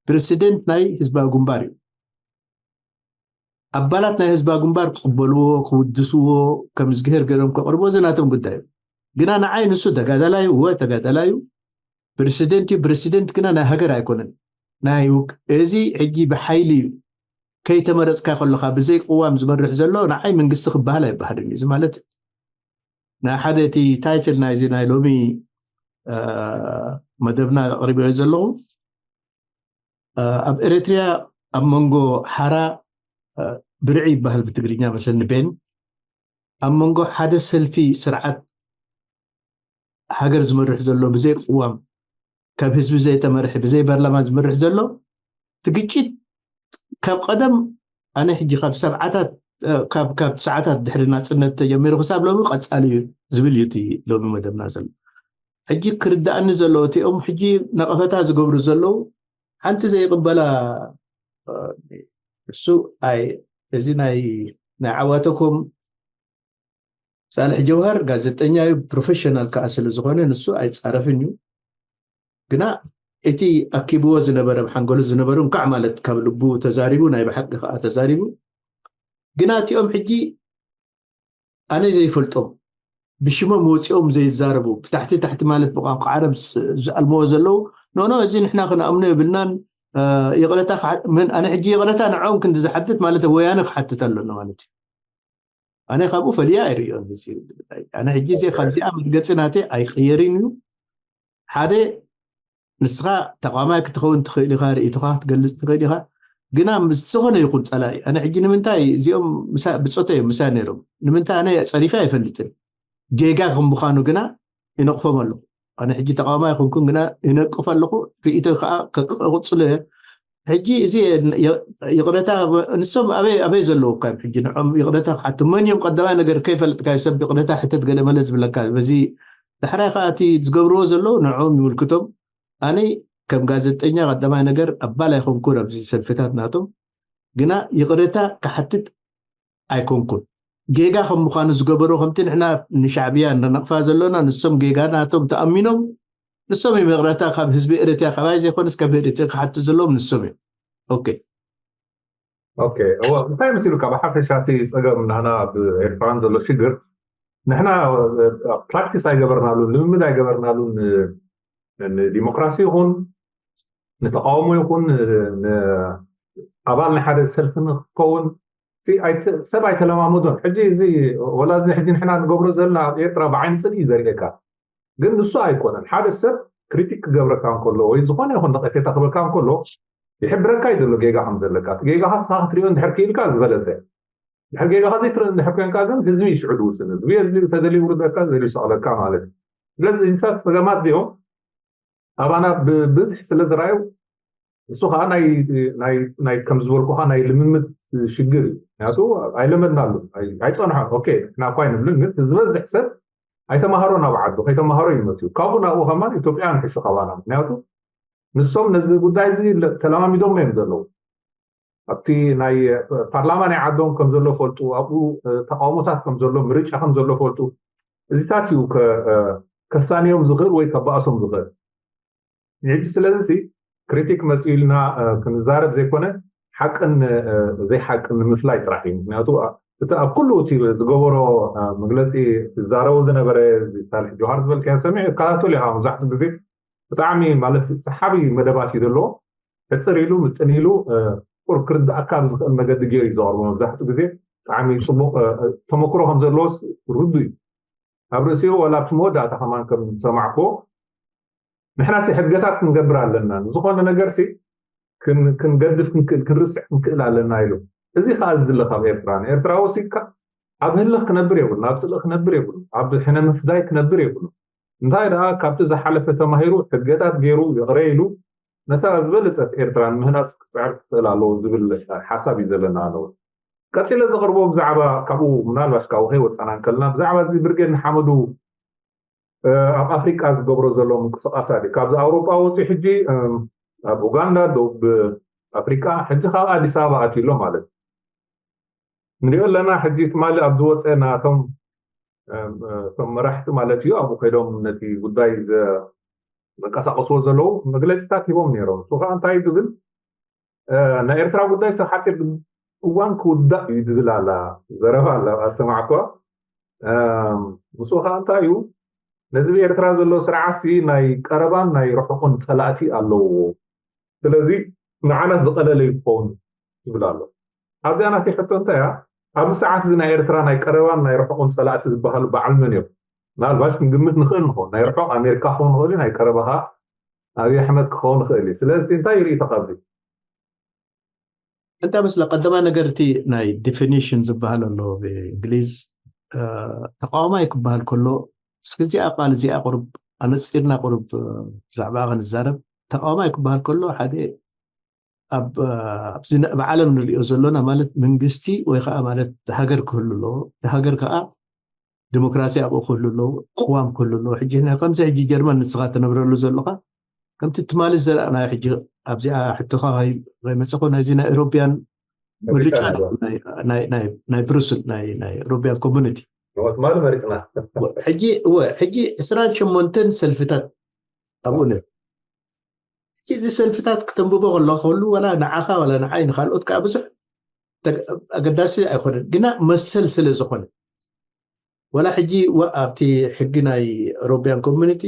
ፕሬሲደንት ናይ ህዝባዊ ግንባር እዩ ኣባላት ናይ ህዝባዊ ግንባር ክቕበልዎ ክውድስዎ ከም ዝግሄር ገይሮም ከቕርቦ እዚ ናቶም ጉዳይ እዩ ግና ንዓይ ንሱ ተጋዳላይ ወ ተጋዳላዩ ፕሬሲደንት እዩ ፕሬሲደንት ግና ናይ ሃገር ኣይኮነን ናይ ውቅ እዚ ሕጂ ብሓይሊ እዩ ከይተመረፅካ ከለካ ብዘይ ቅዋም ዝመርሕ ዘሎ ንዓይ መንግስቲ ክበሃል ኣይበሃልን እዩ እዚ ማለት ናይ ሓደ እቲ ታይትል ናይዚ ናይ ሎሚ መደብና ኣቅሪበዮ ዘለኹ ኣብ ኤርትርያ ኣብ መንጎ ሓራ ብርዒ ይበሃል ብትግርኛ መሰኒ ቤን ኣብ መንጎ ሓደ ሰልፊ ስርዓት ሃገር ዝመርሕ ዘሎ ብዘይ ቅዋም ካብ ህዝቢ ዘይተመርሐ ብዘይ ፓርላማ ዝመርሕ ዘሎ እቲ ግጭት ካብ ቀደም ኣነ ሕጂ ካብ ሰብዓታት ካብ ካብ ትስዓታት ድሕሪ ናፅነት ተጀሚሩ ክሳብ ሎሚ ቀፃሊ እዩ ዝብል እዩ እቲ ሎሚ መደብና ዘሎ ሕጂ ክርዳእኒ ዘለዎ እቲኦም ሕጂ ነቐፈታ ዝገብሩ ዘለዉ ሓንቲ ዘይቕበላ እሱ ኣይ እዚ ናይ ናይ ዓዋተኮም ሳልሕ ጀውሃር ጋዜጠኛ እዩ ፕሮፌሽናል ከዓ ስለ ዝኾነ ንሱ ኣይፃረፍን እዩ ግና እቲ ኣኪብዎ ዝነበረ ሓንጎሉ ዝነበሩ እንኳዕ ማለት ካብ ልቡ ተዛሪቡ ናይ ብሓቂ ከዓ ተዛሪቡ ግና እቲኦም ሕጂ ኣነ ዘይፈልጦም ብሽሞም ወፂኦም ዘይዛረቡ ብታሕቲ ታሕቲ ማለት ብቋንቋ ዓረብ ዝኣልምዎ ዘለዉ ኖኖ እዚ ንሕና ክንኣምኖ የብልናን ይቕረታ ኣነ ሕጂ ይቕረታ ንዕኦም ክንዲ ዝሓትት ማለት ወያነ ክሓትት ኣለኒ ማለት እዩ ኣነ ካብኡ ፈልያ ኣይርእዮን ኣነ ሕጂ እዚ ካብዚኣ መርገፂ ናተ ኣይቅየርን እዩ ሓደ ንስኻ ተቃዋማይ ክትኸውን ትኽእል ኢኻ፣ ርእይቶኻ ክትገልጽ ትኽእል ኢኻ። ግና ምስ ዝኾነ ይኹን ጸላኢ፣ ኣነ ሕጂ ንምንታይ እዚኦም ምሳ-፣ ብጾተይ እዮም ምሳይ ነይሮም፣ ንምንታይ ኣነ ጸሪፈ ኣይፈልጥን። ጌጋ ከም ምዃኑ ግና ይነቅፎም ኣለኹ። ኣነ ሕጂ ተቃዋማይ ኣይኮንኩን፣ ግና ይነቅፍ ኣለኹ። ርእይቶይ ከዓ ከ-፣ ከቕጽሎ እየ። ሕጂ እዚ የ-፣ ይቕረታ፣ ንሶም ኣበይ፣ ኣበይ ዘለዉ እኳ እዮም ሕጂ ንዖም ይቕረታ ክሓቱ። መን እዮም ቀዳማይ ነገር ከይፈለጥካዮ ሰብ ይቕረታ ሕተት ገለ መለ ዝብለካ? በዚ ዳሕራይ ከዓ እቲ ዝገብርዎ ዘለዉ ንዖም ይምልክቶም። ኣነ ከም ጋዜጠኛ ቀዳማይ ነገር ኣባል ኣይኮንኩን ኣብዚ ሰልፍታት ናቶም፣ ግና ይቕረታ ክሓትት ኣይኮንኩን። ጌጋ ከም ምዃኑ ዝገበሮ፣ ከምቲ ንሕና ንሻዕብያ ንነቕፋ ዘሎና፣ ንሶም ጌጋ ናቶም ተኣሚኖም፣ ንሶም እዮም ይቕረታ ካብ ህዝቢ ኤርትራ፣ ካባይ ዘይኮነስ ካብ ኤርትራ ክሓቱ ዘለዎም ንሶም እዮም። ኦኬ። ኦኬ፣ እወ፣ እንታይ መሲሉካ? ብሓፈሻ እቲ ጸገም ንሕና ኣብ ኤርትራን ዘሎ ሽግር፣ ንሕና፣ እ፣ ፕራክቲስ ኣይገበርናሉን፣ ልምምድ ኣይገበርናሉን፣ እ፣ ንዲሞክራሲ ይኹን፣ ንተቃውሞ ይኹን፣ እ፣ ን-፣ ኣባል ናይ ሓደ ሰልፊ ንክትከውን፣ እቲ ኣይተ-፣ ሰብ ኣይተለማመዶን። ሕጂ እዚ፣ ወላ እዚ ሕጂ ንሕና ንገብሮ ዘለና ኣብ ኤርትራ ብዓይኒ ጽልኢ እዩ ዘርእየካ። ግን ንሱ ኣይኮነን። ሓደ ሰብ ክሪቲክ ክገብረካ እንከሎ ወይ ዝኾነ ይኹን ነቐፌታ ክበካ እንከሎ ይሕብረካ እዩ ዘሎ ጌጋ ከም ዘለካ። እቲ ጌጋ ንስኻ ክትሪኦ እንድሕር ክኢልካ ዝበለጸ። ድሕር ጌጋኻ ዘይትርኢ እንድሕር ኮንካ ግን ህዝቢ እዩ ሽዑ ዝውስን። ህዝቢ የድልዩ፣ ተደልዩ ይውርደካ፣ ተደልዩ ይሰቕለካ ማለት እዩ። ስለዚ እዚታት ጸገማት እዚኦም ኣባና ብብዝሒ ስለ ዝረኣዩ፣ እሱ ከዓ ናይ፣ ናይ፣ ናይ ከም ዝበልኩኻ ናይ ልምምድ ሽግር እዩ። ምክንያቱ ኣይለመድናሉን፣ ኣይ-፣ ኣይጸንሖን። ኦኬ፣ ንሕና እኳ ኣይንብልን፣ ግን ዝበዝሕ ሰብ ኣይተማሃሮን ኣብ ዓዱ፣ ከይተማሃሮ እዩ መፅዩ። ካብኡ ናብኡ ከማን ኢትዮጵያ ንሕሹ ካባና። ምክንያቱ ንሶም ነዚ ጉዳይ እዚ ለ-፣ ተለማሚዶም እዮም ዘለዉ። ኣብቲ ናይ ፓርላማ ናይ ዓዶም ከም ዘሎ ፈልጡ፣ ኣብኡ፣ እ፣ ተቃውሞታት ከም ዘሎ፣ ምርጫ ከም ዘሎ ፈልጡ። እዚታት እዩ ከ-፣ እ፣ ከሳንዮም ዝኽእል ወይ ከባእሶም ዝኽእል። ሕጂ ስለዚ ሲ ክሪቲክ መፅኡ ኢልና፣ እ፣ ክንዛረብ ዘይኮነ ሓቅን፣ እ፣ ዘይሓቅን ንምፍላይ ጥራሕ እዩ። ምክንያቱ፣ እ፣ እቲ ኣብ ኩሉ እቲ ዝገበሮ፣ እ፣ መግለፂ፣ ዝዛረቡ ዝነበረ ሳልሕ ጆሃር ዝበልካዮ ሰሚዐ እከታተሎ ኢኻ። መብዛሕትኡ ግዜ ብጣዕሚ ማለት ሰሓቢ መደባት እዩ ዘለዎ። ሕፅር ኢሉ ምጥን ኢሉ፣ እ፣ ቁር ክርዳእካ ብዝኽእል መገዲ ገይሩ እዩ ዘቕርቦ። መብዛሕትኡ ግዜ ብጣዕሚ ፅቡቕ፣ እ፣ እ፣ ተመክሮ ከም ዘለዎስ ርዱ እዩ። ኣብ ርእሲኡ ዋላ ኣብቲ መወዳእታ ከማን ከም ዝሰማዕኩዎ፣ ንሕናሲ ሕድገታት ክንገብር ኣለና፣ ንዝኾነ ነገርሲ ክን-፣ ክንገድፍ ክንክእል፣ ክንርስዕ ክንክእል ኣለና ኢሉ። እዚ ከዓ ዝድለ ካብ ኤርትራ። ንኤርትራ ወሲድካ ኣብ ህልኽ ክነብር የብሉን፣ ኣብ ጽልኢ ክነብር የብሉን፣ ኣብ ሕነ ምፍዳይ ክነብር የብሉን። እንታይ ደኣ ካብቲ ዝሓለፈ ተማሂሩ ሕድገታት ገይሩ ይቕረ ኢሉ ነታ ዝበለጸት ኤርትራ ንምህናጽ ክጽዕር ክኽእል ኣለዎ ዝብል ሓሳብ እዩ ዘለና ኣለዎ። ቀጺለ ዘቕርቦ ብዛዕባ ካብኡ ምናልባሽ ካብኡ ከይወጻና እንከለና ብዛዕባ እዚ ብርጌድ ንሓመዱ፣ እ፣ ኣብ ኣፍሪቃ ዝገብሮ ዘሎ ምንቅስቃሳት እዩ። ካብዚ ኣውሮጳ ወፂኡ ሕጂ፣ እም፣ ኣብ ኡጋንዳ፣ ደቡብ ኣፍሪቃ፣ ሕጂ ካብ ኣዲስ ኣበባ ኣትዩ ኣሎ ማለት እዩ። ንሪኦ ኣለና። ሕጂ ትማሊ ኣብ ዝወፀ ናቶም፣ እም፣ እቶም መራሕቲ ማለት እዩ፣ ኣብኡ ከይዶም ነቲ ጉዳይ ዘ-፣ ዘንቀሳቀስዎ ዘለዉ መግለፂታት ሂቦም ነይሮም። እሱ ከዓ እንታይ እዩ ዝብል፣ እ፣ ናይ ኤርትራ ጉዳይ ሰብ ሓፂር እዋን ክውዳእ እዩ ዝብል ኣላ፣ ዘረባ ኣላ፣ ኣሰማዕኳ። እም፣ ምስኡ ከዓ እንታይ እዩ፣ ነዚ ብኤርትራ ዘሎ ስርዓትሲ ናይ ቀረባን ናይ ርሑቕን ጸላእቲ ኣለዎ። ስለዚ ንዓናስ ዝቐለለ እዩ ክኸውን ይብል ኣሎ። ኣብዚኣ ናተይ ሕቶ እንታይ እያ? ኣብዚ ሰዓት እዚ ናይ ኤርትራ ናይ ቀረባን ናይ ርሑቕን ጸላእቲ ዝበሃሉ በዓል መን እዮም? ምናልባሽ ክንግምት ንኽእል ንኸውን። ናይ ርሑቕ ኣሜሪካ ክኸውን ይኽእል እዩ፣ ናይ ቀረባ ከዓ ኣብይ ኣሕመድ ክኸውን ይኽእል እዩ። ስለዚ እንታይ ርእይቶ ካብዚ? እንታ ምስላ ቀዳማይ ነገር እቲ ናይ ዲፊኒሽን ዝበሃል ኣሎ ብእንግሊዝ፣ እ፣ ተቃዋማይ ክበሃል ከሎ፣ እስኪ እዚኣ ቃል እዚኣ ቁሩብ ኣነጺርና ቁሩብ፣ እ፣ ብዛዕባኣ ክንዛረብ። ተቃዋማይ ክበሃል ከሎ ሓደ ኣብ፣ እ፣ ኣብዚ ነ-፣ ኣብ ዓለም ንሪኦ ዘሎና ማለት መንግስቲ ወይ ከዓ ማለት ሃገር ክህሉ ኣለዎ። ሃገር ከዓ ዲሞክራሲ ኣብኡ ክህሉ ኣለዎ፣ ቅዋም ክህሉ ኣለዎ። ሕጂ ንሕና ከምዚ ሕጂ ጀርመን ንስኻ ትነብረሉ ዘለኻ፣ ከምቲ ትማሊ ዝዘለኣናዮ ሕጂ ኣብዚኣ ሕቶኻ ከይ-፣ ከይመጸኹ ናይዚ ናይ ኤሮፕያን ምርጫ ምርጫ ነበር። ናይ፣ ናይ፣ ናይ፣ ናይ ብሩስል፣ ናይ፣ ናይ ኤሮፕያን ኮሚኒቲ። እወ፣ ትማሊ መሪጽና። እወ፣ ሕጂ፣ እወ፣ ሕጂ ዕስራን ሸሞንተን ሰልፍታት ኣብኡ ነይሩ። ሕጂ እዚ ሰልፍታት ክተንብቦ ከለኻ ከሉ ዋላ ንዓኻ ዋላ ንዓይ ንኻልኦት ከዓ ብዙሕ ተግ-፣ ኣገዳሲ ኣይኮነን፣ ግና መሰል ስለ ዝኾነ። ዋላ ሕጂ ወ-፣ ኣብቲ ሕጊ ናይ ኤሮፕያን ኮሚኒቲ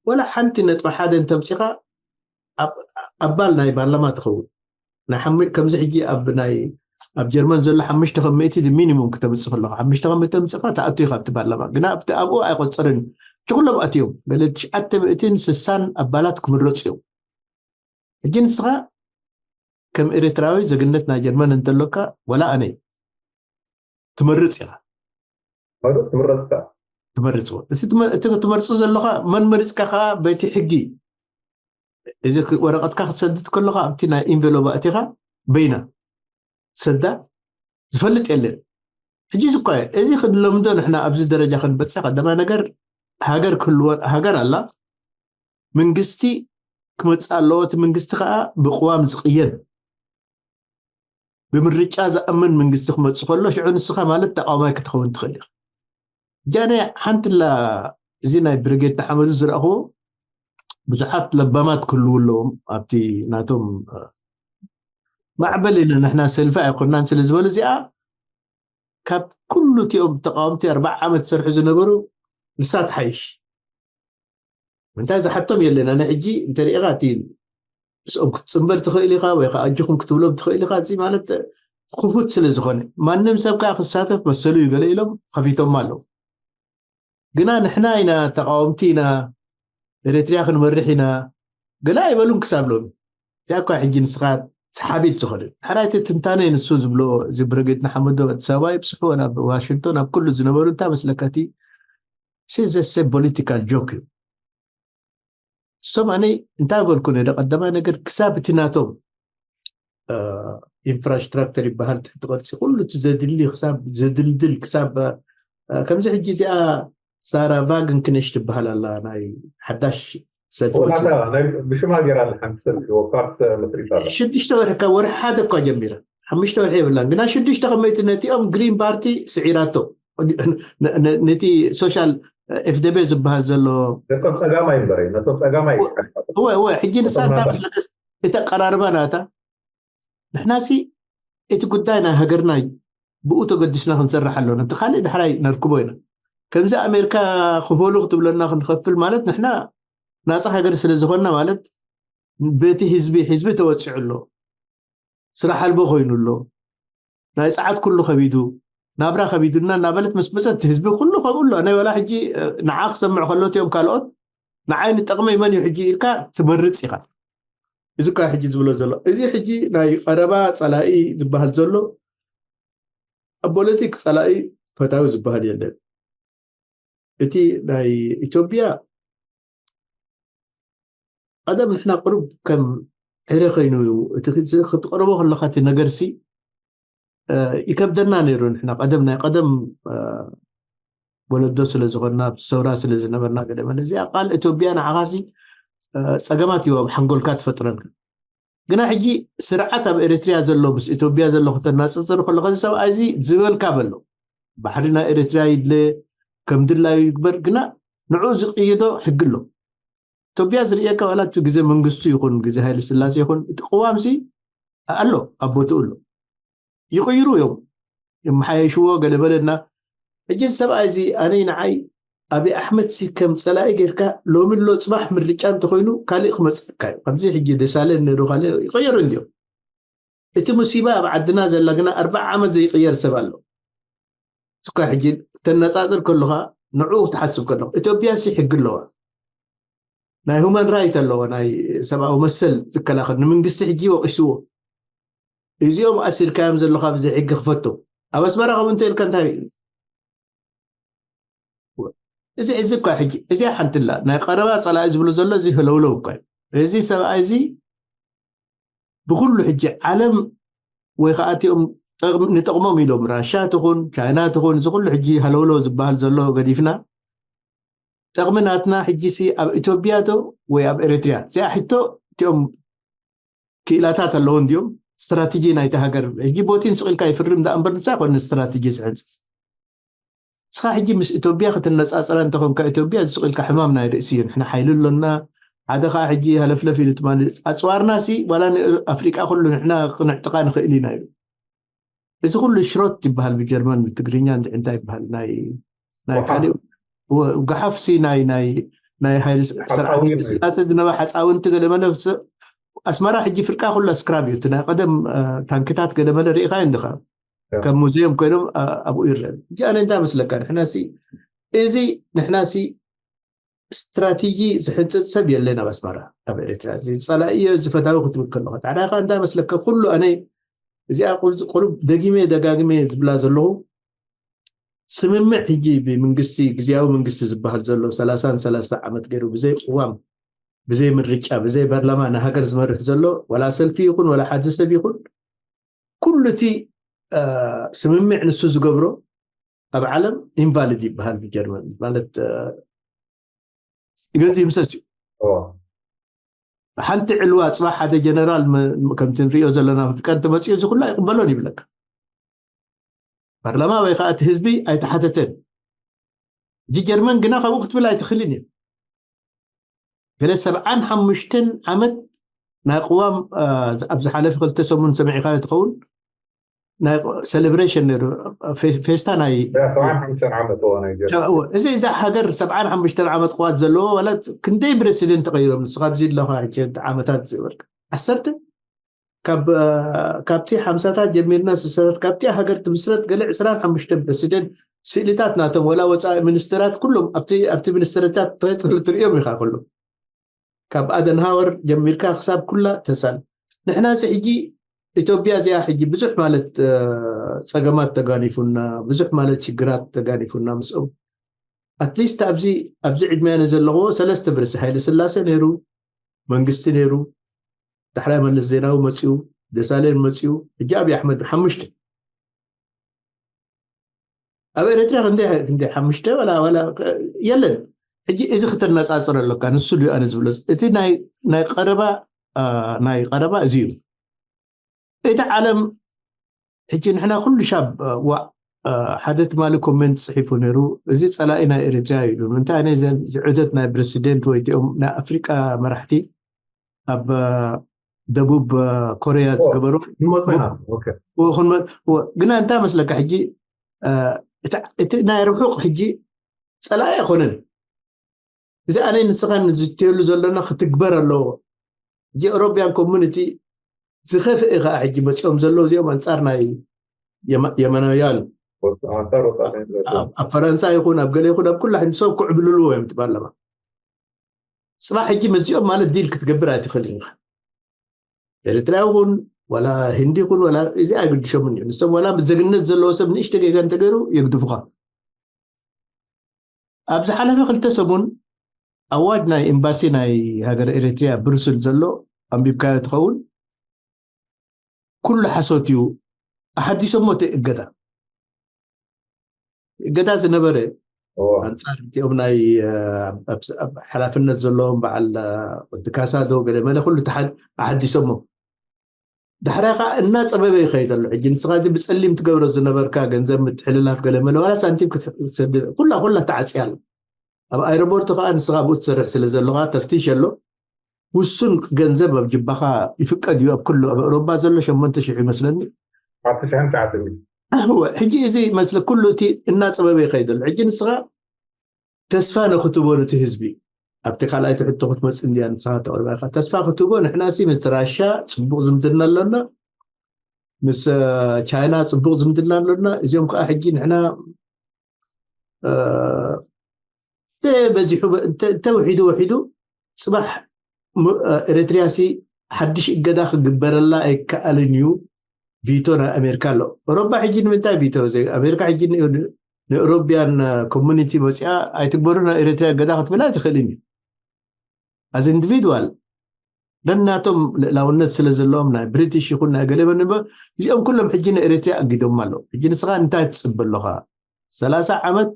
ዋላ ሓንቲ ነጥቢ ሓደ እንተምፂኻ ኣብ-፣ ኣባል ናይ ፓርላማ ትኸውን። ናይ ሓሙ-፣ ከምዚ ሕጂ ኣብ ናይ፣ ኣብ ጀርመን ዘሎ ሓሙሽተ ካብ ሚእቲ እዚ ሚኒሙም ክተምፅእ ከለኻ፣ ሓሙሽተ ካብ ሚእቲ ተምፅእካ ትኣቱ ኢኻ ኣብቲ ፓርላማ። ግና ኣብቲ፣ ኣብኡ ኣይቆፅርን። ሕጂ ኩሎም ኣትዮም ገለ ትሽዓተ ሚእትን ስሳን ኣባላት ክምረፁ እዮም። ሕጂ ንስኻ ከም ኤርትራዊ ዜግነት ናይ ጀርመን እንተሎካ፣ ወላ ኣነ፣ ትመርጽ ኢኻ። ማለት ትምረጽካ ትመርጽዎ እቲ ትመ- እቲ ትመርጹ ዘለኻ መን መሪጽካ ከዓ በቲ ሕጊ እዚ ክ- ወረቐትካ ክትሰድድ ከለኻ ኣብቲ ናይ ኢንቨሎባ እቲኻ በይና ሰዳ ዝፈልጥ የለን። ሕጂ ዝኳ እዚ ክንለምዶ ንሕና ኣብዚ ደረጃ ክንበፅሕ ቀዳማይ ነገር ሃገር ክህልወ ሃገር ኣላ። መንግስቲ ክመፅእ ኣለዎ። እቲ መንግስቲ ከዓ ብቅዋም ዝቅየር ብምርጫ ዝኣምን መንግስቲ ክመፅእ ከሎ ሽዑ ንስኻ ማለት ተቃዋማይ ክትኸውን ትኽእል ኢኻ። ጃነ ሓንትላ እዚ ናይ ብርጌድ ንሓመዱ ዝረእኽዎ ብዙሓት ለባማት ክህልው ኣለዎም ኣብቲ ናቶም ማዕበል ኢና ንሕና ሰልፊ ኣይኮናን ስለ ዝበሉ እዚኣ ካብ ኩሉ እቲኦም ተቃወምቲ ኣርባዓ ዓመት ዝሰርሑ ዝነበሩ ንሳ ትሓይሽ። እንታይ ዝሓቶም የለን። ኣነ ሕጂ እንተሪኢኻ እቲ ምስኦም ክትፅንበር ትኽእል ኢኻ ወይ ከዓ ኣጆኹም ክትብሎም ትኽእል ኢኻ። እዚ ማለት ክፉት ስለ ዝኾነ ማንም ሰብ ከዓ ክሳተፍ መሰሉ እዩ ገለ ኢሎም ከፊቶም ኣለዉ። ግና ንሕና ኢና ተቃወምቲ ኢና፣ ኤርትርያ ክንመርሕ ኢና ገለ ኣይበሉን ክሳብ ሎሚ። እዚኣ እኳ ሕጂ ንስኻ ሰሓቢት ዝኾነት ሓራይቲ ትንታነ ንሱ ዝብሎ እዚ ብረጌድ ንሓመዶ ኣዲስ ኣበባ ይብፅሕዎ ናብ ዋሽንግቶን ኣብ ኩሉ ዝነበሩ እንታይ መስለካ እቲ ሲዘሰ ፖለቲካል ጆክ እዩ። እሶም ኣነ እንታይ በልኩ ነደ ቀዳማይ ነገር ክሳብ እቲ ናቶም ኢንፍራስትራክተር ይበሃል ትሕቲ ቅርፂ ኩሉ እቲ ዘድሊ ክሳብ ዘድልድል ክሳብ ከምዚ ሕጂ እዚኣ ሳራ ቫግን ክነሽ ትበሃል ኣላ ናይ ሓዳሽ ሰልፊ ብሽማ ገይራ ኣለ ሓንቲ ሰልፊ ወካርት መስሪታ ኣላ ሽዱሽተ ወርሒ ካብ ወርሒ ሓደ እኳ ጀሚራ ሓሙሽተ ወርሒ የብላን ግና ሽዱሽተ ከመይቲ ነቲኦም ግሪን ፓርቲ ስዒራቶ ነቲ ሶሻል ኤፍደቤ ዝበሃል ዘሎ ነቶም ፀጋማይ እምበረ ነቶም ፀጋማይ እወ እወ ሕጂ ንሳ እንታይ መስለከስ እቲ ኣቀራርባ ናታ ንሕናሲ እቲ ጉዳይ ናይ ሃገርና እዩ ብኡ ተገዲስና ክንሰርሕ ኣለና እቲ ካልእ ድሕራይ ነርክቦ ኢና ከምዚ ኣሜሪካ ክፈሉ ክትብለና ክንኸፍል ማለት ንሕና ናፃ ሃገር ስለ ዝኾንና ማለት በቲ ህዝቢ ህዝቢ ተወፂዑ ኣሎ ስራሕ ኣልቦ ኮይኑ ኣሎ ናይ ፀዓት ኩሉ ከቢዱ ናብራ ከቢዱና እናበለት ምስ መፀት ህዝቢ ኩሉ ከምኡ ኣሎ ናይ ወላ ሕጂ ንዓ ክሰምዕ ከሎ እቲኦም ካልኦት ንዓይ ንጠቕመይ መን እዩ ሕጂ ኢልካ ትመርፅ ኢኻ እዚ ካ ሕጂ ዝብሎ ዘሎ እዚ ሕጂ ናይ ቀረባ ፀላኢ ዝበሃል ዘሎ ኣብ ፖለቲክ ፀላኢ ፈታዊ ዝበሃል የለን እቲ ናይ ኢትዮጵያ ቀደም ንሕና ቅሩብ ከም ዕረ ኮይኑ እዩ እቲ ክትቀርቦ ከለካ እቲ ነገርሲ ይከብደና ነይሩ ንሕና ቀደም ናይ ቀደም ወለዶ ስለ ዝኾንና ሰውራ ስለ ዝነበርና ገለ መለ እዚኣ ቃል ኢትዮጵያ ንዓኻሲ ፀገማት እዩ ኣብ ሓንጎልካ ትፈጥረልካ ግና ሕጂ ስርዓት ኣብ ኤርትርያ ዘሎ ምስ ኢትዮጵያ ዘሎ ከተናፅፅር ከሎ ከዚ ሰብኣይ እዚ ዝበልካ በሎ ባሕሪ ናይ ኤርትርያ ይድለ ከም ድላዩ ይግበር ግና ንዑ ዝቅይዶ ሕጊ ኣሎ ኢትዮጵያ ዝርእየካ ዋላ እቲ ግዜ መንግስቱ ይኹን ግዜ ሃይለ ስላሴ ይኹን እቲ ቅዋምሲ ኣሎ ኣብ ቦትኡ ኣሎ ይቕይሩ እዮም ይመሓየሽዎ ገለበለ እና ሕጂ እዚ ሰብኣይ እዚ ኣነይ ንዓይ ኣብይ ኣሕመድ ሲ ከም ፀላኢ ጌርካ ሎሚ ኣሎ ፅባሕ ምርጫ እንተኮይኑ ካሊእ ክመፀካ እዩ ከምዚ ሕጂ ደሳለን ነሩ ካሊእ ይቐየሩ እንዲዮም እቲ ሙሲባ ኣብ ዓድና ዘላ ግና ኣርባዓ ዓመት ዘይቅየር ሰብ ኣሎ እስኳ ሕጂ ተነፃፅር ከለካ ንዕኡ ክትሓስብ ከለኩ ኢትዮጵያ ሲ ሕጊ ኣለዋ ናይ ሁማን ራይት ኣለዎ ናይ ሰብኣዊ መሰል ዝከላኸል ንመንግስቲ ሕጂ ወቂስዎ እዚኦም ኣሲርካዮም ዘለካ ብዘይ ሕጊ ክፈቱ ኣብ ኣስመራ ከምኡ እንተ ኢልካ እንታይ እዚ እዚ እኳ ሕጂ እዚኣ ሓንትላ ናይ ቀረባ ፀላኢ ዝብሎ ዘሎ እዚ ህለውለው እኳ እዚ ሰብኣይ እዚ ብኩሉ ሕጂ ዓለም ወይ ከዓ እቲኦም ንጠቕሞም ኢሎም ራሻ ትኹን ቻይና ትኹን እዚ ኩሉ ሕጂ ሃለውለው ዝበሃል ዘሎ ገዲፍና ጠቕሚ ናትና ሕጂ ሲ ኣብ ኢትዮጵያ ዶ ወይ ኣብ ኤርትርያ እዚኣ ሕቶ እቲኦም ክኢላታት ኣለዎ እንዲዮም ስትራቴጂ ናይቲ ሃገር ሕጂ ቦቲን ስቕ ኢልካ ይፍርም ዳ እምበር ንሳ ይኮነ ስትራቴጂ ዝሕንፅስ ንስኻ ሕጂ ምስ ኢትዮጵያ ክትነፃፀረ እንተኾንካ ኢትዮጵያ እዚ ስቕ ኢልካ ሕማም ናይ ርእሲ እዩ ንሕና ሓይሊ ኣሎና ሓደ ከዓ ሕጂ ሃለፍለፍ ኢሉ ትማሊ ኣፅዋርና ሲ ዋላ ንኣፍሪቃ ኩሉ ንሕና ክንዕጥቃ ንኽእል ኢና ኢሉ እዚ ኩሉ ሽሮት ይበሃል ብጀርመን ብትግርኛ እንታይ ይበሃል ናይ ናይ ካሊእ ጋሓፍሲ ናይ ናይ ናይ ሃይሊ ስርዓት ስላሴ ዝነበ ሓፃውንቲ ገለመለ ኣስመራ ሕጂ ፍርቃ ኩላ ስክራብ እዩ እቲ ናይ ቀደም ታንክታት ገለመለ ርኢኻ እንድኻ ከም ሙዚየም ኮይኖም ኣብኡ ይረአ ሕጂ ኣነ እንታይ መስለካ ንሕናሲ እዚ ንሕናሲ ስትራቴጂ ዝሕንፅፅ ሰብ የለን ኣብ ኣስመራ፣ ኣብ ኤርትራ። እዚ ጸላኢ እየ፣ እዚ ፈታዊ ክትብል ከለኻ፣ ታዲያ ከ እንታይ መስለካ? ኩሉ ኣነ እዚኣ ቁል-፣ ቁሩብ ደጊመ ደጋግመ ዝብላ ዘለኹ፣ ስምምዕ ሕጂ ብመንግስቲ፣ ግዝያዊ መንግስቲ ዝበሃል ዘሎ ሰላሳን ሰላሳ ዓመት ገይሩ ብዘይ ቅዋም፣ ብዘይ ምርጫ፣ ብዘይ ፓርላማ ንሃገር ዝመርሕ ዘሎ፣ ወላ ሰልፊ ይኹን ወላ ሓደ ሰብ ይኹን፣ ኩሉ እቲ፣ እ፣ ስምምዕ ንሱ ዝገብሮ ኣብ ዓለም ኢንቫሊድ ይበሃል ብጀርመን። ማለት፣ እ፣ ገንዚ ይምሰስ እዩ። ሓንቲ ዕልዋ ጽባሕ ሓደ ጀነራል መ-፣ ከምቲ ንሪኦ ዘለና ፍጥቀን ተመጺኡ እዚ ኩላ ይቕበሎን ይብለካ። ፓርላማ ወይ ከዓ እቲ ህዝቢ ኣይተሓተተን። እዚ ጀርመን ግና ካብኡ ክትብል ኣይትኽእልን እዩ። ገለ ሰብዓን ሓሙሽተን ዓመት ናይ ቅዋም፣ እ፣ ኣብ ዝሓለፈ ክልተ ሰሙን ሰሚዕካዮ ትኸውን፣ ናይ ሴሌብሬሽን ነይሩ፣ ፌ-፣ ፌስታ ናይ ያ፣ ሰብዓን ሓሙሽተን ዓመት እዎ ናይ ጀርመን። እዎ፣ እዚ፣ እዛ ሃገር ሰብዓን ሓሙሽተን ዓመት ቅዋት ዘለዎ፣ ዋላ ክንደይ ፕረሲደንት ተቐይሮም፣ ንስኻ ኣብዚ ኣለኻ፣ ሕጂ ዓመታት ዝበልካ፣ ዓሰርተ፣ ካብ፣ እ፣ ካብቲ ሓምሳታት ጀሚርና፣ ስሳታት፣ ካብቲ ሃገር ትምስረት ገለ ዕስራን ሓሙሽተን ፕረሲደንት፣ ስእልታት ናቶም፣ ወላ ወፃኢ ሚኒስትራት፣ ኩሎም ኣብቲ፣ ኣብቲ ሚኒስትርታት ትኸይድ ትሪኦም ኢኻ ኩሎም። ካብ ኣደንሃወር ጀሚርካ ክሳብ ኩላ ተሳል። ንሕና እዚ ሕጂ ኢትዮጵያ እዚኣ ሕጂ ብዙሕ ማለት፣ እ፣ ጸገማት ተጋኒፉና፣ ብዙሕ ማለት ሽግራት ተጋኒፉና ምስኦም። ኣትሊስት ኣብዚ፣ ኣብዚ ዕድመ ኣነ ዘለኹዎ ሰለስተ ብርሲ፣ ሃይለ ስላሴ ነይሩ፣ መንግስቲ ነይሩ፣ ዳሕራይ መለስ ዜናዊ መጺኡ፣ ደሳለኝ መጺኡ፣ ሕጂ ኣብይ ኣሕመድ ሓሙሽተ። ኣብ ኤርትራ ክንደይ፣ ክንደይ ሓሙሽተ ዋላ፣ ዋላ የለን። ሕጂ እዚ ክተነጻጽር ኣለካ። ንሱ ድዩ ኣነ ዝብሎ? እቲ ናይ፣ ናይ ቀረባ፣ አ፣ ናይ ቀረባ እዚ እዩ። እቲ ዓለም ሕጂ ንሕና ኩሉ ሻብ፣ አ፣ ዋ፣ አ፣ ሓደ ትማሊ ኮሜንት ጽሒፉ ነይሩ፣ "እዚ ጸላኢ ናይ ኤርትራ" እዩ ኢሉ። እንታይ ኣነ ዘ-፣ ዝዕደት ናይ ፕረሲደንት ወይ እቲኦም ናይ ኣፍሪቃ መራሕቲ ኣብ፣ አ፣ ደቡብ፣ አ፣ ኮርያ ኦ፣ ዝገበሩ ንመጽና። ኦኬ። ዎ፣ ክንመ-፣ ዎ፣ ግና እንታይ መስለካ ሕጂ፣ አ፣ እቲ፣ እቲ ናይ ርሑቕ ሕጂ ጸላኢ ኣይኮነን። እዚ ኣነ ንስኻን ንዝትየሉ ዘለና ክትግበር ኣለዎ። ጂ ኤውሮፒያን ኮሙኒቲ ዝኸፍአ ከዓ ሕጂ መፂኦም ዘለዉ እዚኦም ኣንፃር ናይ የመ-፣ የመናውያን። ኣንፃር ወፃኢ ኣብ፣ ኣብ ፈረንሳ ይኹን ኣብ ገለ ይኹን ኣብ ኩላ ሕጂ ሰብ ክዕብልልዎ እዮም እቲ ፓርላማ። ፅባሕ ሕጂ መዚኦም ማለት ዲል ክትገብር ኣይትኽእልን ኢኻ። ኤርትራ ይኹን ዋላ ህንዲ ይኹን ዋላ እዚ ኣይግድሾምን እዩ። ንሶም ዋላ ዜግነት ዘለዎ ሰብ ንእሽተ ጌጋ እንተገይሩ የግድፉኻ። ኣብ ዝሓለፈ ክልተ ሰሙን ኣዋጅ ናይ ኤምባሲ ናይ ሃገር ኤርትርያ ብሩስል ዘሎ ኣንቢብካዮ ትኸውን። ኩሉ ሓሶት እዩ። ኣሓዲሶሞ እቲ እገዳ፣ እገዳ ዝነበረ እዎ። ኣንጻር እቲኦም ናይ፣ እ፣ ኣብ፣ ኣብ ሓላፍነት ዘለዎም በዓል፣ እ፣ ወዲ ካሳ ዶ ገለ መለ ኩሉ ተሓድ-፣ ኣሓዲሶሞ። ዳሕራይ ኸዓ እናጸበበ ይኸይድ ኣሎ። ሕጂ ንስኻ እዚ ብጸሊም ትገብሮ ዝነበርካ ገንዘብ ምትሕልላፍ ገለ መለ ዋላ ሳንቲም ክትሰድ-፣ ኩላ፣ ኩላ ተዓጽያ ኣላ። ኣብ ኣየርፖርት ኸዓ ንስኻ ኣብኡ ትሰርሕ ስለ ዘለኻ ተፍቲሽ ኣሎ። ውሱን ገንዘብ ኣብ ጅባኻ ይፍቀድ እዩ። ኣብ ኩሉ ኣብ ኤውሮጳ ዘሎ ሸሞንተ ሽሕ ይመስለኒ። ኣርባዕተ ሽሕን ትሽዓተን ሚእቲ። እወ፣ ሕጂ እዚ መስለ ኩሉ እቲ እናጸበበ ይኸይድ ኣሎ። ሕጂ ንስኻ ተስፋ ንኽትቦ ነቲ ህዝቢ፣ ኣብቲ ካልኣይቲ ሕቶ ክትመጽእ እንድያ ንስኻ ተቕርባ ኢኻ። ተስፋ ክትቦ ንሕናሲ ምስ ራሻ ጽቡቕ ዝምድና ኣሎና፣ ምስ፣ እ፣ ቻይና ጽቡቕ ዝምድና ኣሎና። እዚኦም ከኣ ሕጂ ንሕና፣ እ፣ እንተ በዚሑ፣ እንተ፣ እንተ ውሒዱ ውሒዱ ጽባሕ ም-፣ እ፣ ኤርትርያሲ ሓድሽ እገዳ ክግበረላ ኣይከኣልን እዩ። ቪቶ ናይ ኣሜሪካ ኣሎ። ኤውሮጳ ሕጂ ንምንታይ ቪቶ? ዘይ-፣ ኣሜሪካ ሕጂ ን-፣ ንኤውሮፒያን ኮሙኒቲ መጽኣ ኣይትግበሩ ናይ ኤርትራ እገዳ ክትብል ኣይትኽእልን እዩ። ኣዝ ኢንዲቪድዋል ነናቶም ልእላውነት ስለ ዘለዎም ናይ ብሪቲሽ ይኹን ናይ ገለ መን እምበር እዚኦም ኩሎም ሕጂ ንኤርትራ ኣጊዶም ኣለዉ። ሕጂ ንስኻ እንታይ ትጽበ ኣለኻ? ሰላሳ ዓመት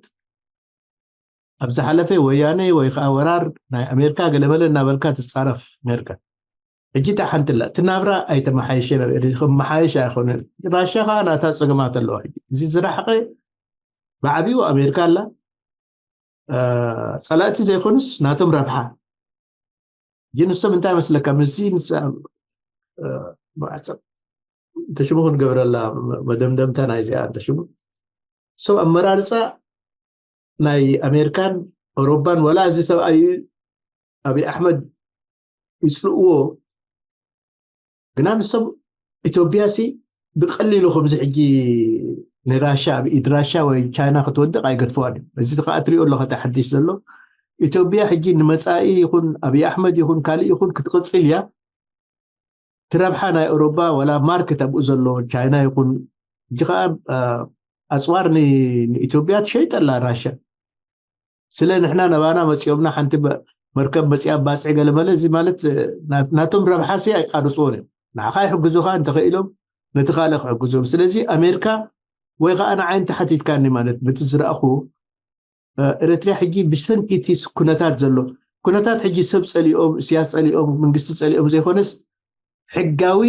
ኣብ ዝሓለፈ ወያነ ወይ ከዓ ወራር ናይ ኣሜሪካ ገለ መለ እናበልካ ትጻረፍ ነርካ። ሕጂ እታ ሓንቲ ኣላ፣ እቲ ናብራ ኣይተመሓየሸን፣ ኣብ ኤርትራ ክመሓየሽ ኣይኮነን። ራሻ ከዓ ናታ ጸገማት ኣለዋ። ሕጂ እዚ ዝረሓቐ ብዓብዩ ኣሜሪካ ኣላ። እ፣ ጸላእቲ ዘይኮኑስ ናቶም ረብሓ። ሕጂ ንሶም እንታይ መስለካ? ምስዚ ንሳ፣ እ፣ መዓጸ-፣ እንተ ሽሙ ክንገብረላ መ-፣ መደምደምታ ናይዚኣ እንተ ሽሙ። ንሶም ኣመራርጻ ናይ ኣሜሪካን ኤውሮፓን ዋላ እዚ ሰብኣይ ኣብይ ኣሕመድ ይጽልእዎ፣ ግና ንሶም ኢትዮጵያ ሲ ብቐሊሉ ከምዚ ሕጂ ንራሻ ኣብ ኢድ ራሻ ወይ ቻይና ክትወድቕ ኣይገድፍዋን እዮም። እዚ ከዓ ትሪኦ ኣለኻ እቲ ሓድሽ ዘሎ ኢትዮጵያ ሕጂ ንመጻኢ ይኹን ኣብይ ኣሕመድ ይኹን ካልእ ይኹን ክትቕጽል እያ። ትረብሓ ናይ ኤውሮባ ዋላ ማርኬት ኣብኡ ዘሎ ቻይና ይኹን፣ ሕጂ ከዓ ኣፅዋር ንኢትዮጵያ ትሸይጠላ ራሻ። ስለ ንሕና ነባና መፂኦምና ሓንቲ መርከብ መፂኣ ባፅዒ ገለመለ፣ እዚ ማለት ናቶም ረብሓ ሲ ኣይቃርፅዎን እዮም። ንዓኻ ይሕግዙኻ እንተኽኢሎም ነቲ ካልእ ክሕግዞም። ስለዚ ኣሜሪካ ወይ ከዓ ንዓይ እንተሓቲትካኒ ማለት በቲ ዝረእኹ ኤረትርያ ሕጂ ብሰንኪ እቲ ኩነታት ዘሎ ኩነታት ሕጂ ሰብ ፀሊኦም፣ እስያስ ፀሊኦም፣ መንግስቲ ፀሊኦም ዘይኮነስ ሕጋዊ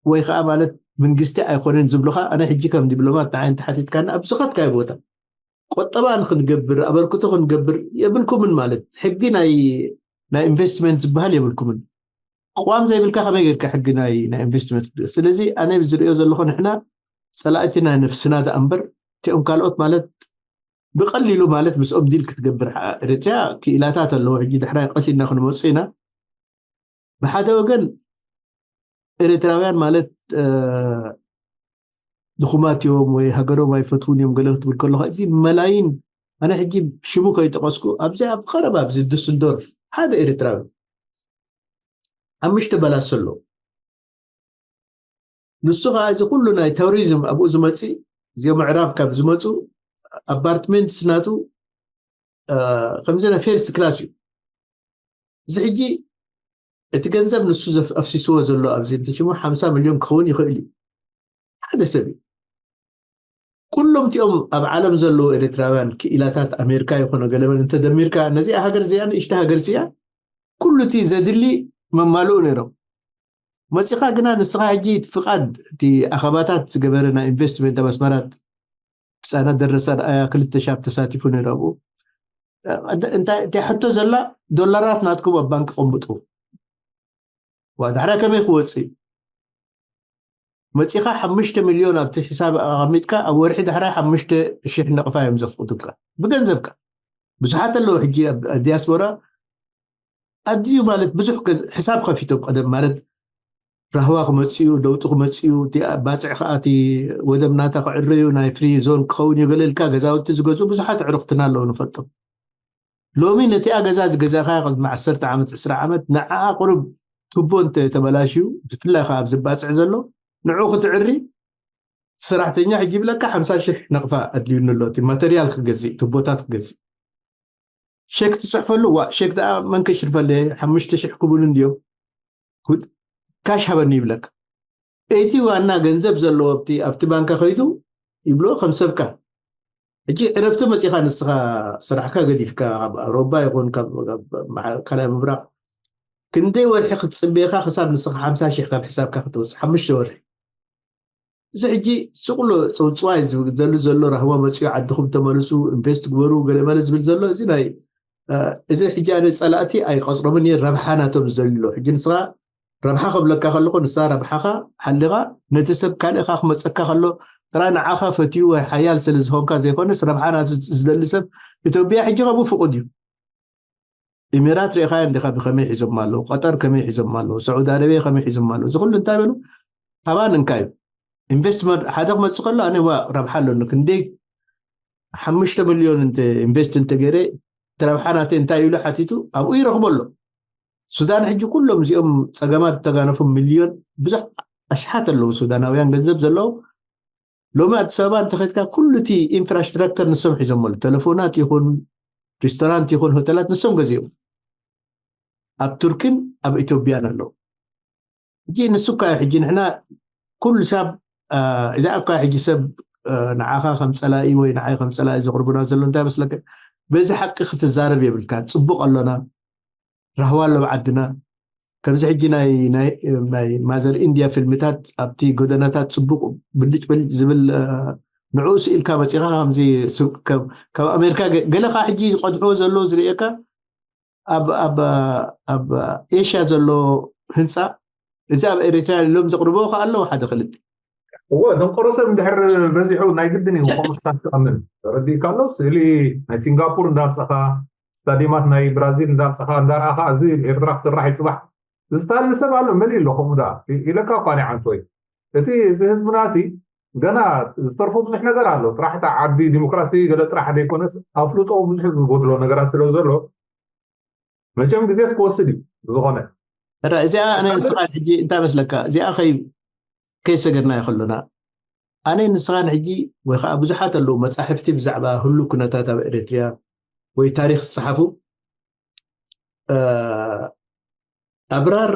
ወይ ከዓ ማለት መንግስቲ ኣይኮነን ዝብሉኻ፣ ኣነ ሕጂ ከም ዲፕሎማት ንዓይ እንተሓቲትካኒ ኣብ ዝኸድካዮ ቦታ ቆጠባ ንክንገብር ኣበርክቶ ክንገብር የብልኩምን ማለት ሕጊ ናይ ናይ ኢንቨስትመንት ዝበሃል የብልኩምን። ቅዋም ዘይብልካ ከመይ ጌርካ ሕጊ ናይ ናይ ኢንቨስትመንት? ስለዚ ኣነ ዝሪኦ ዘለኹ ንሕና ፀላእቲ ናይ ነፍስና ደኣ እምበር እቲኦም ካልኦት ማለት ብቐሊሉ ማለት ምስኦም ዲል ክትገብር ኤረትርያ ክኢላታት ኣለዎ። ሕጂ ዳሕራይ ቀስ ኢልና ክንመፁ ኢና። ብሓደ ወገን ኤረትራውያን ማለት ድኹማት እዮም ወይ ሃገሮም ኣይፈትውን እዮም ገለ ክትብል ከለካ፣ እዚ መላይን፣ ኣነ ሕጂ ሽሙ ከይጠቀስኩ ኣብዚ ኣብ ቀረባ ኣብዚ ዱስልዶርፍ ሓደ ኤረትራዊ ሓሙሽተ በላሶ ኣሎ። ንሱ ከዓ እዚ ኩሉ ናይ ተሮሪዝም ኣብኡ ዝመፅእ፣ እዚኦም ምዕራብ ካብ ዝመፁ ኣፓርትመንትስ ናቱ ከምዚ ናይ ፌርስት ክላስ እዩ። እዚ ሕጂ እቲ ገንዘብ ንሱ ኣፍሲስዎ ዘሎ ኣብዚ እንተ ሽሙ ሓምሳ ሚልዮን ክኸውን ይኽእል እዩ። ሓደ ሰብ እዩ። ኩሎም እቲኦም ኣብ ዓለም ዘለዉ ኤርትራውያን ክኢላታት ኣሜሪካ ይኾነ ገለመን እንተደሚርካ ነዚኣ ሃገር እዚኣ ንእሽተ ሃገር እዚኣ ኩሉ እቲ ዘድሊ መማልኡ ነይሮም። መፂኻ ግና ንስኻ ሕጂ ፍቓድ እቲ ኣኸባታት ዝገበረ ናይ ኢንቨስትመንት ኣብ ኣስመራት ብፃና ደረሳ ኣያ ክልተ ሻብ ተሳቲፉ ነይሩ ኣብኡ። እንታይ ሕቶ ዘላ ዶላራት ናትኩም ኣብ ባንክ ቀምጡ። ዋ ዳሕራይ ከመይ ክወፅእ መፂኻ ሓሙሽተ ሚልዮን ኣብቲ ሒሳብ ኣቐሚጥካ ኣብ ወርሒ ዳሕራይ ሓሙሽተ ሽሕ ነቕፋ እዮም ዘፍቅዱልካ ብገንዘብካ። ብዙሓት ኣለዉ ሕጂ ኣብ ዲያስፖራ ኣዝዩ ማለት ብዙሕ ሕሳብ ከፊቶም ቀደም ማለት ራህዋ ክመፅኡ ለውጢ ክመፅኡ ባፅዕ ከዓ እቲ ወደብ ናታ ክዕረዩ ናይ ፍሪ ዞን ክኸውን እዩ ገለልካ ገዛውቲ ዝገዝኡ ብዙሓት ዕሩክትና ኣለዉ ንፈልጦም። ሎሚ ነቲኣ ገዛ ዝገዛእካ ቅድሚ ዓሰርተ ዓመት ዕስራ ዓመት ንዓኣ ቁሩብ ቱቦ እንተ ተበላሽዩ ብፍላይ ከዓ ኣብዚ ባፅዕ ዘሎ ንዑ ክትዕሪ ሰራሕተኛ ሕጂ ይብለካ ሓምሳ ሽሕ ነቕፋ ኣድልዩኒ ኣሎ እቲ ማተርያል ክገዝእ ቱቦታት ክገዝእ ሸክ ትፅሕፈሉ ዋ ሸክ ደኣ መን ከሽርፈለ ሓሙሽተ ሽሕ ክቡሉ እንድዮም ካሽ ሃበኒ ይብለካ እቲ ዋና ገንዘብ ዘለዎ ኣብቲ ኣብቲ ባንካ ከይዱ ይብሎ ከም ሰብካ ሕጂ ዕረፍቲ መፂኻ ንስኻ ስራሕካ ገዲፍካ ኣብ ኣውሮባ ይኹን ካልኣይ ምብራቕ ክንደይ ወርሒ ክትፅበየካ ክሳብ ንስኻ ሓምሳ ሽሕ ካብ ሕሳብካ ክትወፅእ ሓሙሽተ ወርሒ እዚ ሕጂ ስቕሎ ፅውፅዋይ ዝብል ዘሎ ራህዋ መፅኡ ዓድኹም ተመልሱ ኢንቨስት ግበሩ ገለመለ ዝብል ዘሎ እዚ ናይ እዚ ሕጂ ኣነ ፀላእቲ ኣይቆፅሮምን እየ ረብሓ ናቶም ዝደልዩ ኣሎ ሕጂ ንስኻ ረብሓ ከብለካ ከለኹ ንሳ ረብሓኻ ሓሊኻ ነቲ ሰብ ካልእኻ ክመፀካ ከሎ ጥራይ ንዓኻ ፈትዩ ወይ ሓያል ስለ ዝኾንካ ዘይኮነስ ረብሓ ናቱ ዝደሊ ሰብ ኢትዮጵያ ሕጂ ከምኡ ፍቑድ እዩ ኢሚራት ርኢኻዮ እንዲኻ ብኸመይ ሒዞም ኣለዉ ቀጠር ከመይ ሒዞም ኣለዉ ስዑዲ ኣረቢያ ከመይ ሒዞም ኣለዉ እዚ ኩሉ እንታይ በሉ ሃባን እንካዩ ኢንቨስትመንት ሓደ ክመፅእ ከሎ ኣነ ዋ ረብሓ ኣለኒ ክንደይ ሓሙሽተ ሚልዮን እንተ ኢንቨስት እንተ ገይረ እቲ ረብሓ ናተይ እንታይ ኢሉ ሓቲቱ ኣብኡ ይረኽቦ ኣሎ ሱዳን ሕጂ ኩሎም እዚኦም ፀገማት ዝተጋነፉ ሚልዮን ብዙሕ ኣሽሓት ኣለዉ ሱዳናውያን ገንዘብ ዘለዎም ሎሚ ኣዲስ ኣበባ እንተኸድካ ኩሉ እቲ ኢንፍራስትራክተር ንሶም ሒዞም ኣለዉ ተለፎናት ይኹን ሪስቶራንት ይኹን ሆተላት ንሶም ገዚኦም ኣብ ቱርክን ኣብ ኢትዮጵያን ኣለዉ ሕጂ ንሱ እኳ ሕጂ ንሕና ኩሉ ሳብ እዛ እኳ ሕጂ ሰብ ንዓኻ ከም ፀላኢ ወይ ንዓይ ከም ፀላኢ ዘቕርቡና ዘሎ እንታይ መስለከ በዚ ሓቂ ክትዛረብ የብልካ ፅቡቕ ኣሎና ራህዋ ኣሎ ዓድና ከምዚ ሕጂ ናይ ማዘር ኢንድያ ፊልምታት ኣብቲ ጎደናታት ፅቡቕ ብልጭ በልጭ ዝብል ንዕኡ ስኢልካ መፂኻ ከምዚ ካብ ኣሜሪካ ገለ ከዓ ሕጂ ዝቐድሕዎ ዘለዉ ዝርእየካ ኣብ ኣብ ኣብ ኤሽያ ዘሎ ህንፃ እዚ ኣብ ኤሪትርያ ኢሎም ዘቕርብዎ ከዓ ኣለዉ ሓደ ክልተ እወ ደንቆሮ ሰብ እንድሕር በዚሑ ናይ ግድን እዩ ከምኡ ክሳብ ትኣምን ተረዲእካ ኣሎ ስእሊ ናይ ሲንጋፖር እንዳምፀኻ ስታዲማት ናይ ብራዚል እንዳምፀኻ እንዳረኣኻ እዚ ኤርትራ ክስራሕ ይፅባሕ ዝተሃልል ሰብ ኣሎ መሊእ ኣሎ ከምኡ ዳ ኢለካ እኳ ናይ ዓንቶይ እቲ እዚ ህዝብና ሲ ገና ዝተርፎ ብዙሕ ነገር ኣሎ ጥራሕ እታ ዓዲ ዲሞክራሲ ገለ ጥራሕ ዘይኮነስ ኣፍልጦ ብዙሕ ዝጎድሎ ነገራት ስለ ዘሎ መቸም ግዜስ ክወስድ እዩ ብዝኾነ። እዚኣ ኣነ ንስኻን ሕጂ እንታይ መስለካ? እዚኣ ከይ ከይሰገድና ይኸሎና ኣነ ንስኻን ሕጂ ወይ ከዓ ብዙሓት ኣለዉ መጻሕፍቲ ብዛዕባ ህሉ ኩነታት ኣብ ኤርትርያ ወይ ታሪክ ዝጸሓፉ። ኣብራር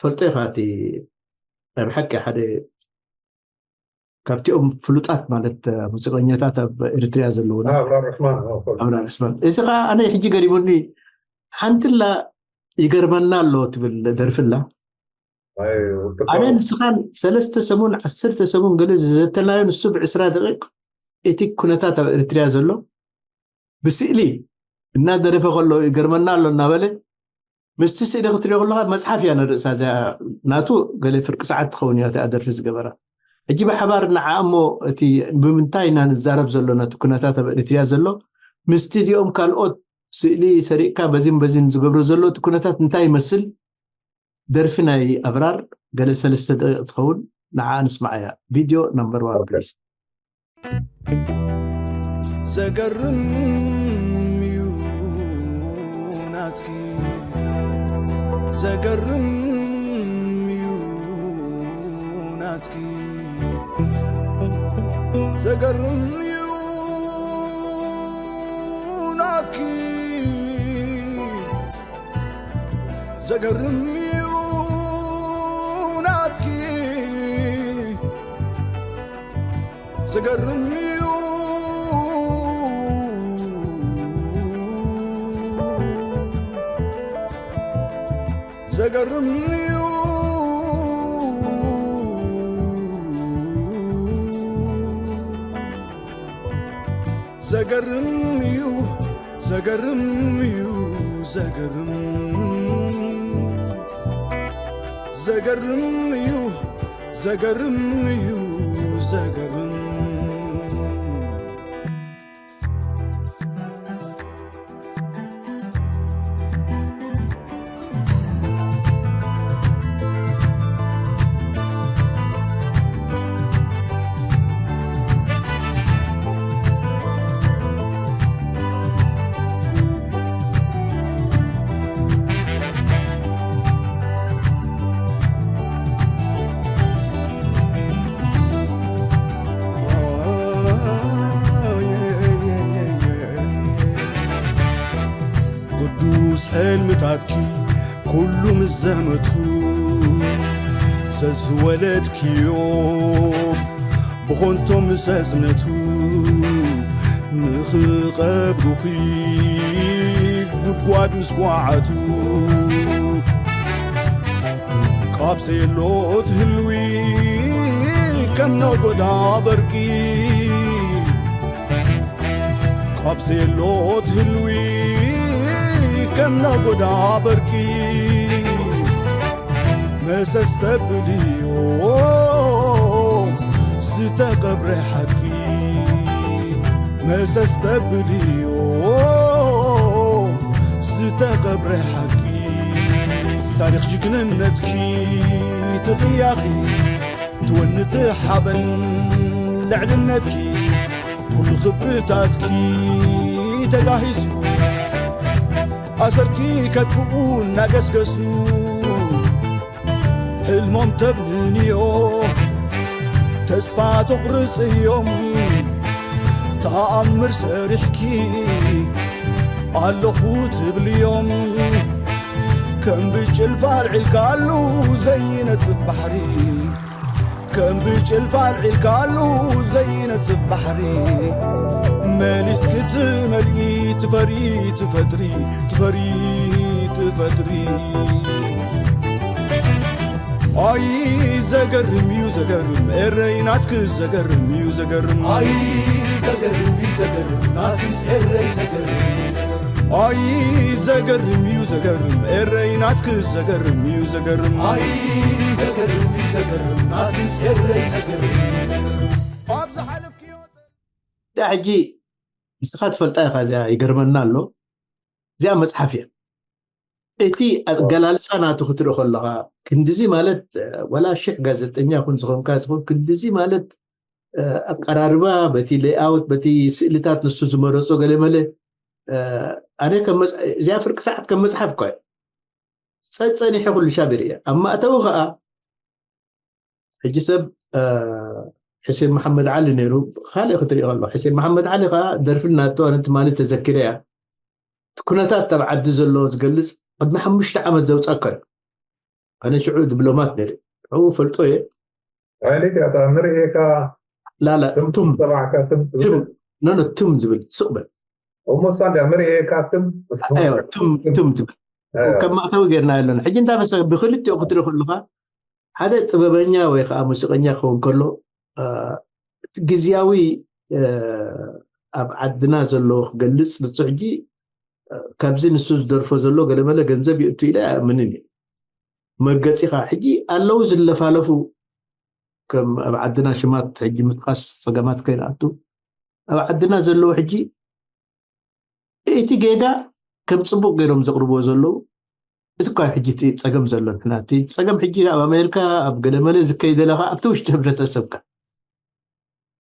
ፈልጦ ኢኻ እቲ ናይ ብሓቂ ሓደ ካብቲኦም ፍሉጣት ማለት ሙዚቀኛታት ኣብ ኤርትርያ ዘለዉና። ኣብራር ዑስማን እዚ ከዓ ኣነ ሕጂ ገሪሙኒ። ሓንትላ ይገርመና ኣሎ ትብል ደርፍላ ኣነ ንስኻን ሰለስተ ሰሙን ዓሰርተ ሰሙን ገለ ዝዘተናዮ ንሱ ብዕስራ ደቂቅ እቲ ኩነታት ኣብ ኤርትርያ ዘሎ ብስእሊ እናደረፈ ከሎ ይገርመና ኣሎ እናበለ ምስቲ ስእሊ ክትሪኦ ከለካ መፅሓፍ እያ ንርእሳ እዚኣ ናቱ ገለ ፍርቂ ሰዓት ትኸውን እያ እቲኣ ደርፊ ዝገበራ ሕጂ ብሓባር ንዓ እሞ እቲ ብምንታይ ኢና ንዛረብ ዘሎ ነቲ ኩነታት ኣብ ኤርትርያ ዘሎ ምስቲ እዚኦም ካልኦት ስእሊ ሰሪቕካ በዚን በዚን ዝገብሮ ዘሎ እቲ ኩነታት እንታይ ይመስል ደርፊ ናይ ኣብራር ገለ ሰለስተ ደቂቕ ትኸውን ንዓ ንስማዓያ ቪድዮ ናምበር ዋን ፕሊስ ዘገርም እዩ ናትኪ ዘገርም እዩ ናትኪ ዘገርም እዩ ናትኪ ዘገርም እዩ ናትኪ ዘገርም እዩ ዘገርም እዩ ዘገርም እዩ ዘገርም እዩ ዘገርም ዘገርም እዩ ዘገርም እዩ ዘገርም ቅዱስ ሕልምታትኪ ኩሉ ምስ ዘመቱ ዘዝወለድክዮ ብኾንቶ ምስ ኣጽነቱ ንኽቐብሩኺ ጉድጓድ ምስ ጓዓቱ ካብ ዘየሎ ትህልዊ ከም ነጎዳ በርቂ ካብ ዘየሎ ትህልዊ ከም ነጎዳ በርቂ መሰስ ተብልዮ ዝተቐብረ ሓቂ መሰስ ተብልዮ ዝተቐብረ ሓቂ ታሪኽ ጅግንነትኪ ትጥያኺ ትወኒ ትሓበን ልዕልነትኪ ኩሉ ክብርታትኪ ተጋሂሱ ኣሰርኪ ከጥፍኡ እናገስገሱ ሕልሞም ተብንንዮ ተስፋ ተቑርጽ እዮም ተኣምር ሰሪሕኪ ኣለኹ ትብልዮም ከም ብጭልፋ ኣልዒልካሉ ዘይነጽፍ ባሕሪ ከም ብጭልፋ ኣልዒልካሉ ዘይነጽፍ ባሕሪ መሊስ ክትመልኢ ትፈሪ ትፈጥሪ ትፈሪ ትፈጥሪ ኣይ ዘገርም እዩ ዘገርም ኤረይ ናትክስ ዘገርም እዩ ዘገርም ኣይ ዘገርም እዩ ዘገርም ናትክስ ኤረይ ዘገርም እዩ ዘገርም ኣይ ዘገርም እዩ ዘገርም ኤረይ ናትክስ ዘገርም እዩ ዘገርም ኣይ ዘገርም እዩ ዘገርም ናትክስ ኤረይ ዘገርም እዩ ዘገርም ኣብ ዝሓለፍክዮ ዳ ሕጂ ንስኻ ትፈልጣ ኢኻ እዚኣ ይገርመና ኣሎ እዚኣ መፅሓፍ እያ እቲ ኣገላልፃ ናቱ ክትርኢ ከለኻ ክንድዚ ማለት ወላ ሽሕ ጋዜጠኛ ይኹን ዝኾንካ ዝኹን ክንድዚ ማለት ኣቀራርባ በቲ ሌኣውት በቲ ስእልታት ንሱ ዝመረፆ ገለመለ ኣነ እዚኣ ፍርቂ ሰዓት ከም መፅሓፍ እኳ ጸጸኒሐ ኩሉ ሻብ ይርየ ኣብ ማእተዊ ከዓ ሕጂ ሰብ ሕሴን መሓመድ ዓሊ ነይሩ። ካልእ ክትሪኦ ከሎ ሕሴን መሓመድ ዓሊ ከዓ ደርፊ ናቶ ኣነ ትማሊ ተዘኪረ እያ። ኩነታት ኣብ ዓዲ ዘሎ ዝገልፅ ቅድሚ ሓሙሽተ ዓመት ዘውፃ እኳ እዩ። ኣነ ሽዑ ዲፕሎማት ነይረ። ሽዑ ፈልጦ እየ። ሌት ያታ ንርእየካ ላላ ትም ተባዕካ ትም ትም ነነ ትም ዝብል ስቕ በል እሞ ሳንዳ ንርእየካ ትም ትም ትብል ከም ማእተዊ ጌርና ኣለና። ሕጂ እንታይ መሰለካ ብክልቲኡ ክትርኢ ከለካ ሓደ ጥበበኛ ወይ ከዓ ሙዚቀኛ ክኸውን ከሎ እቲ ግዝያዊ ኣብ ዓድና ዘለዎ ክገልፅ ንሱ ሕጂ ካብዚ ንሱ ዝደርፎ ዘሎ ገለመለ ገንዘብ ይእቱ ኢለ ኣይኣምንን እዩ። መገፂኻ ሕጂ ኣለዉ ዝለፋለፉ ከም ኣብ ዓድና ሽማት ሕጂ ምጥቃስ ፀገማት ከይንኣቱ ኣብ ዓድና ዘለዉ ሕጂ እቲ ጌጋ ከም ፅቡቅ ገይሮም ዘቅርብዎ ዘለዉ እዚ እኳ ሕጂ እቲ ፀገም ዘሎ ንሕና እቲ ፀገም ሕጂ ኣብ ኣሜሪካ ኣብ ገለመለ ዝከይደለ ከዓ ኣብቲ ውሽጢ ሕብረተሰብካ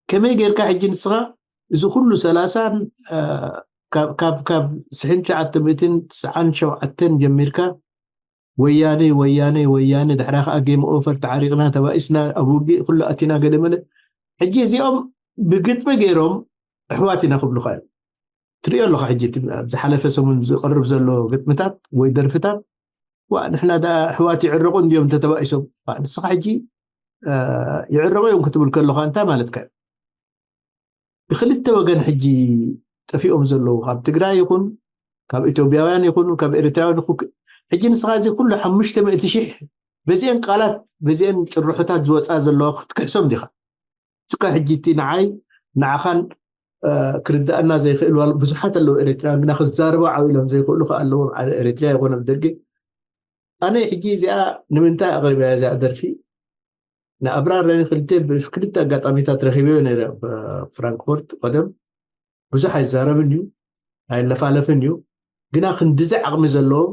ከመይ ጌርካ ሕጂ ንስኻ እዚ ኩሉ ሰላሳን ካብ ካብ ስሕን ትሽዓተ ሚእትን ትስዓን ሸውዓተን ጀሚርካ ወያነ ወያነ ወያነ ድሕራ ከዓ ጌም ኦቨር ተዓሪቅና ተባኢስና ኣብ ውግእ ኩሉ ኣቲና ገለመለ ሕጂ እዚኦም ብግጥሚ ገይሮም ኣሕዋት ኢና ክብሉካ እዮም። ትሪኦ ኣለካ ሕጂ ኣብ ዝሓለፈ ሰሙን ዝቀርብ ዘሎ ግጥምታት ወይ ደርፍታት ዋ ንሕና ዳ ኣሕዋት ይዕረቁ እንዲዮም እንተተባኢሶም ንስኻ ሕጂ ይዕረቁ እዮም ክትብል ከለካ እንታይ ማለትካ እዩ? ብክልተ ወገን ሕጂ ጠፊኦም ዘለዉ ካብ ትግራይ ይኹን ካብ ኢትዮጵያውያን ይኹን ካብ ኤርትራውያን ይኹን ሕጂ ንስኻ እዚ ኩሉ ሓሙሽተ ሚእቲ ሺሕ በዚአን ቃላት በዚአን ጭርሑታት ዝወፃ ዘለዋ ክትክሕሶም ዲኻ? እዚኳ ሕጂ እቲ ንዓይ ንዓኻን ክርዳእና ዘይክእል ብዙሓት ኣለዉ ኤርትራውያን ግና ክዛረቡ ዓው ኢሎም ዘይክእሉ ከ ኣለዎም ዓደ ኤርትራ ይኮነ ብደገ ኣነ ሕጂ እዚኣ ንምንታይ ኣቅሪብያ እዚኣ ደርፊ ንኣብራር ክልተ ብክልተ ኣጋጣሚታት ረኪበዮ ነረ ፍራንክፎርት ቀደም ብዙሕ ኣይዛረብን እዩ ኣይለፋለፍን እዩ ግና ክንድዚ ዓቅሚ ዘለዎም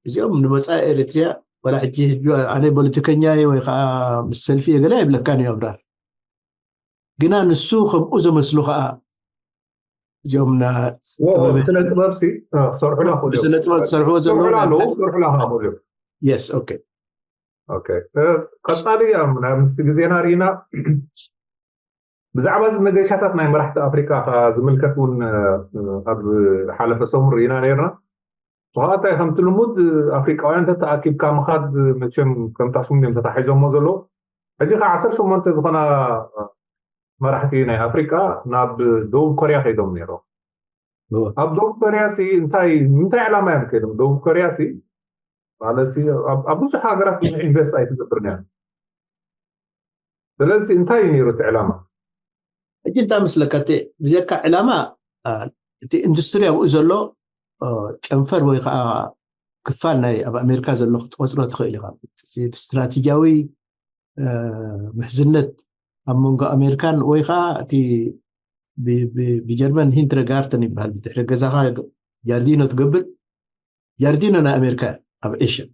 እዚኦም ንመፃኢ ኤርትርያ ወላ ሕጂ ኣነ ፖለቲከኛ እየ ወይ ከዓ ምስ ሰልፊ እየ ገለ ኣይብለካን እዩ ኣብራር ግና ንሱ ከምኡ ዘመስሉ ከዓ እዚኦም ስነ ጥበብ ክሰርሑላ ስነ ጥበብ ክሰርሕዎ ዘለዉ የስ ኦኬ ቀፃሊ ምስ ግዜና ርኢና ብዛዕባ እዚ መገሻታት ናይ መራሕቲ ኣፍሪቃ ዝምልከት እውን ኣብ ሓለፈ ሰሙን ርኢና ነርና። ብኸኣታይ ከምቲ ልሙድ ኣፍሪቃውያን ተተኣኪብካ ምኻድ መቸም ከምታ ሽሙ እዮም ተታሒዞሞ ዘለዉ። ሕጂ ከ ዓሰርተ ሸሞንተ ዝኾና መራሕቲ ናይ ኣፍሪቃ ናብ ደቡብ ኮርያ ከይዶም ነይሮም። ኣብ ደቡብ ኮርያ ሲ እንታይ ምንታይ ዕላማ እዮም ከይዶም? ደቡብ ኮርያ ሲ ማለት ኣብ ብዙሕ ሃገራት ብዙሕ ኢንቨስት ኣይትገብርን እያ። ስለዚ እንታይ እዩ ነይሩ እቲ ዕላማ? ሕጂ እንታይ መስለካ እቲ ብዘካ ዕላማ እቲ ኢንዱስትሪ ኣብኡ ዘሎ ጨንፈር ወይ ከዓ ክፋል ናይ ኣብ ኣሜሪካ ዘሎ ክትቆፅሮ ትኽእል ኢኻ። ስትራቴጂያዊ ምሕዝነት ኣብ መንጎ ኣሜሪካን ወይ ከዓ እቲ ብጀርመን ሂንትረጋርተን ይበሃል ብድሕሪ ገዛኻ ጃርዲኖ ትገብር ጃርዲኖ ናይ ኣሜሪካ ኣብ ኤሽያ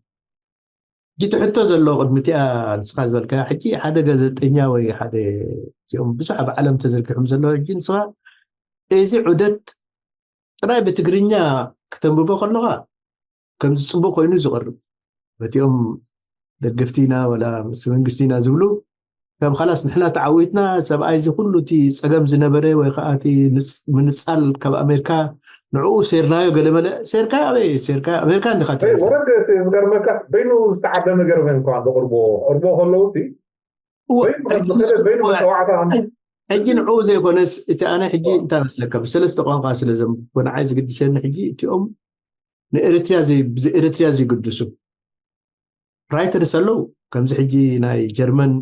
ሕጂ ትሕቶ ዘሎ ቅድሚ እቲኣ ንስኻ ዝበልካ ሕጂ ሓደ ጋዜጠኛ ወይ ሓደ እዚኦም ብዙሕ ኣብ ዓለም ተዘርጊሖም ዘለዉ ሕጂ ንስኻ እዚ ዑደት ጥራይ ብትግርኛ ክተንብቦ ከለኻ ከምዚ ፅቡቅ ኮይኑ ዝቀርብ በቲኦም ደገፍቲ ኢና ወላ ምስ መንግስቲ ኢና ዝብሉ ከም ካላስ ንሕና ተዓዊትና ሰብኣይ እዚ ኩሉ እቲ ፀገም ዝነበረ ወይ ከዓ እቲ ምንፃል ካብ ኣሜሪካ ንዕኡ ሴርናዮ ገለመለ ሴርካ ኣበይ ሴርካ ኣሜሪካ እንዲካ ትብል ወረድ እቲ ዝገርመካስ በይኑ ዝተዓደመ ገርመ እንኳ ዘቅርቦ ቅርቦ ከለዉ ሲ በይኑ ከም ዝኸደ በይኑ መፀዋዕታ ከም ሕጂ ንዕኡ ዘይኮነስ እቲ ኣነ ሕጂ እንታይ መስለካ ብሰለስተ ቋንቋ ስለ ዘንብቦ ንዓይ ዝግድሰኒ ሕጂ እቲኦም ንኤርትርያ ዘይ- ብዚ- ኤርትርያ ዝግድሱ ራይተርስ ኣለዉ ከምዚ ሕጂ ናይ ጀርመን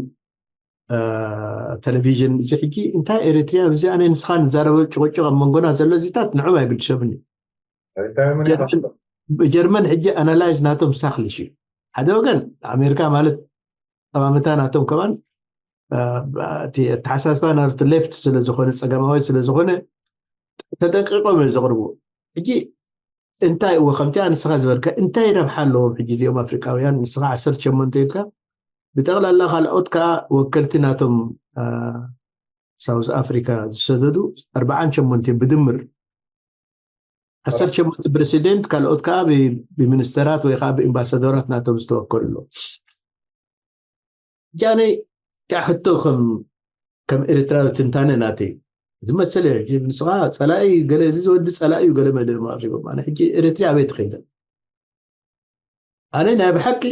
ቴሌቪዥን እዚ ሕጂ እንታይ ኤርትርያ ብዚ ኣነ ንስኻ ንዛረበ ጭቆጭቕ ኣብ መንጎና ዘሎ እዚታት ንዕም ኣይግድሰብን እዩ ጀርመን ሕጂ ኣናላይዝ ናቶም ሳክልሽ እዩ ሓደ ወገን ኣሜሪካ ማለት ጠማምታ ናቶም ከማን እቲ ኣተሓሳስባ ናቱ ሌፍት ስለዝኾነ ፀገማዊ ስለዝኾነ ተጠንቂቆም እዮም ዘቅርቡ ሕጂ እንታይ እወ ከምቲ ንስኻ ዝበልካ እንታይ ረብሓ ኣለዎም ሕጂ እዚኦም ኣፍሪቃውያን ንስኻ ዓሰርተ ሸሞንተ ኢልካ ብጠቕላላ ካልኦት ከዓ ወከልቲ ናቶም ሳውዝ ኣፍሪካ ዝሰደዱ ኣርባዓን ሸሞንተ ብድምር ዓሰርተ ሸሞንተ ፕሬሲደንት፣ ካልኦት ከዓ ብ- ብሚኒስተራት ወይ ከዓ ብኤምባሳደራት ናቶም ዝተወከሉ ኣለዉ። ጃነይ፣ ከዓ ሕቶ ከም ከም ኤርትራዊ ትንታነ ናተይ ዝመሰለ እዩ። ንስኻ ጸላኢ ገለ፣ እዚ ወዲ ጸላኢ እዩ፣ ገለ መለ ኣቕሪቦም። ኣነ ሕጂ ኤርትራ ኣበይ ትኸይደ? ኣነ ናይ ብሓቂ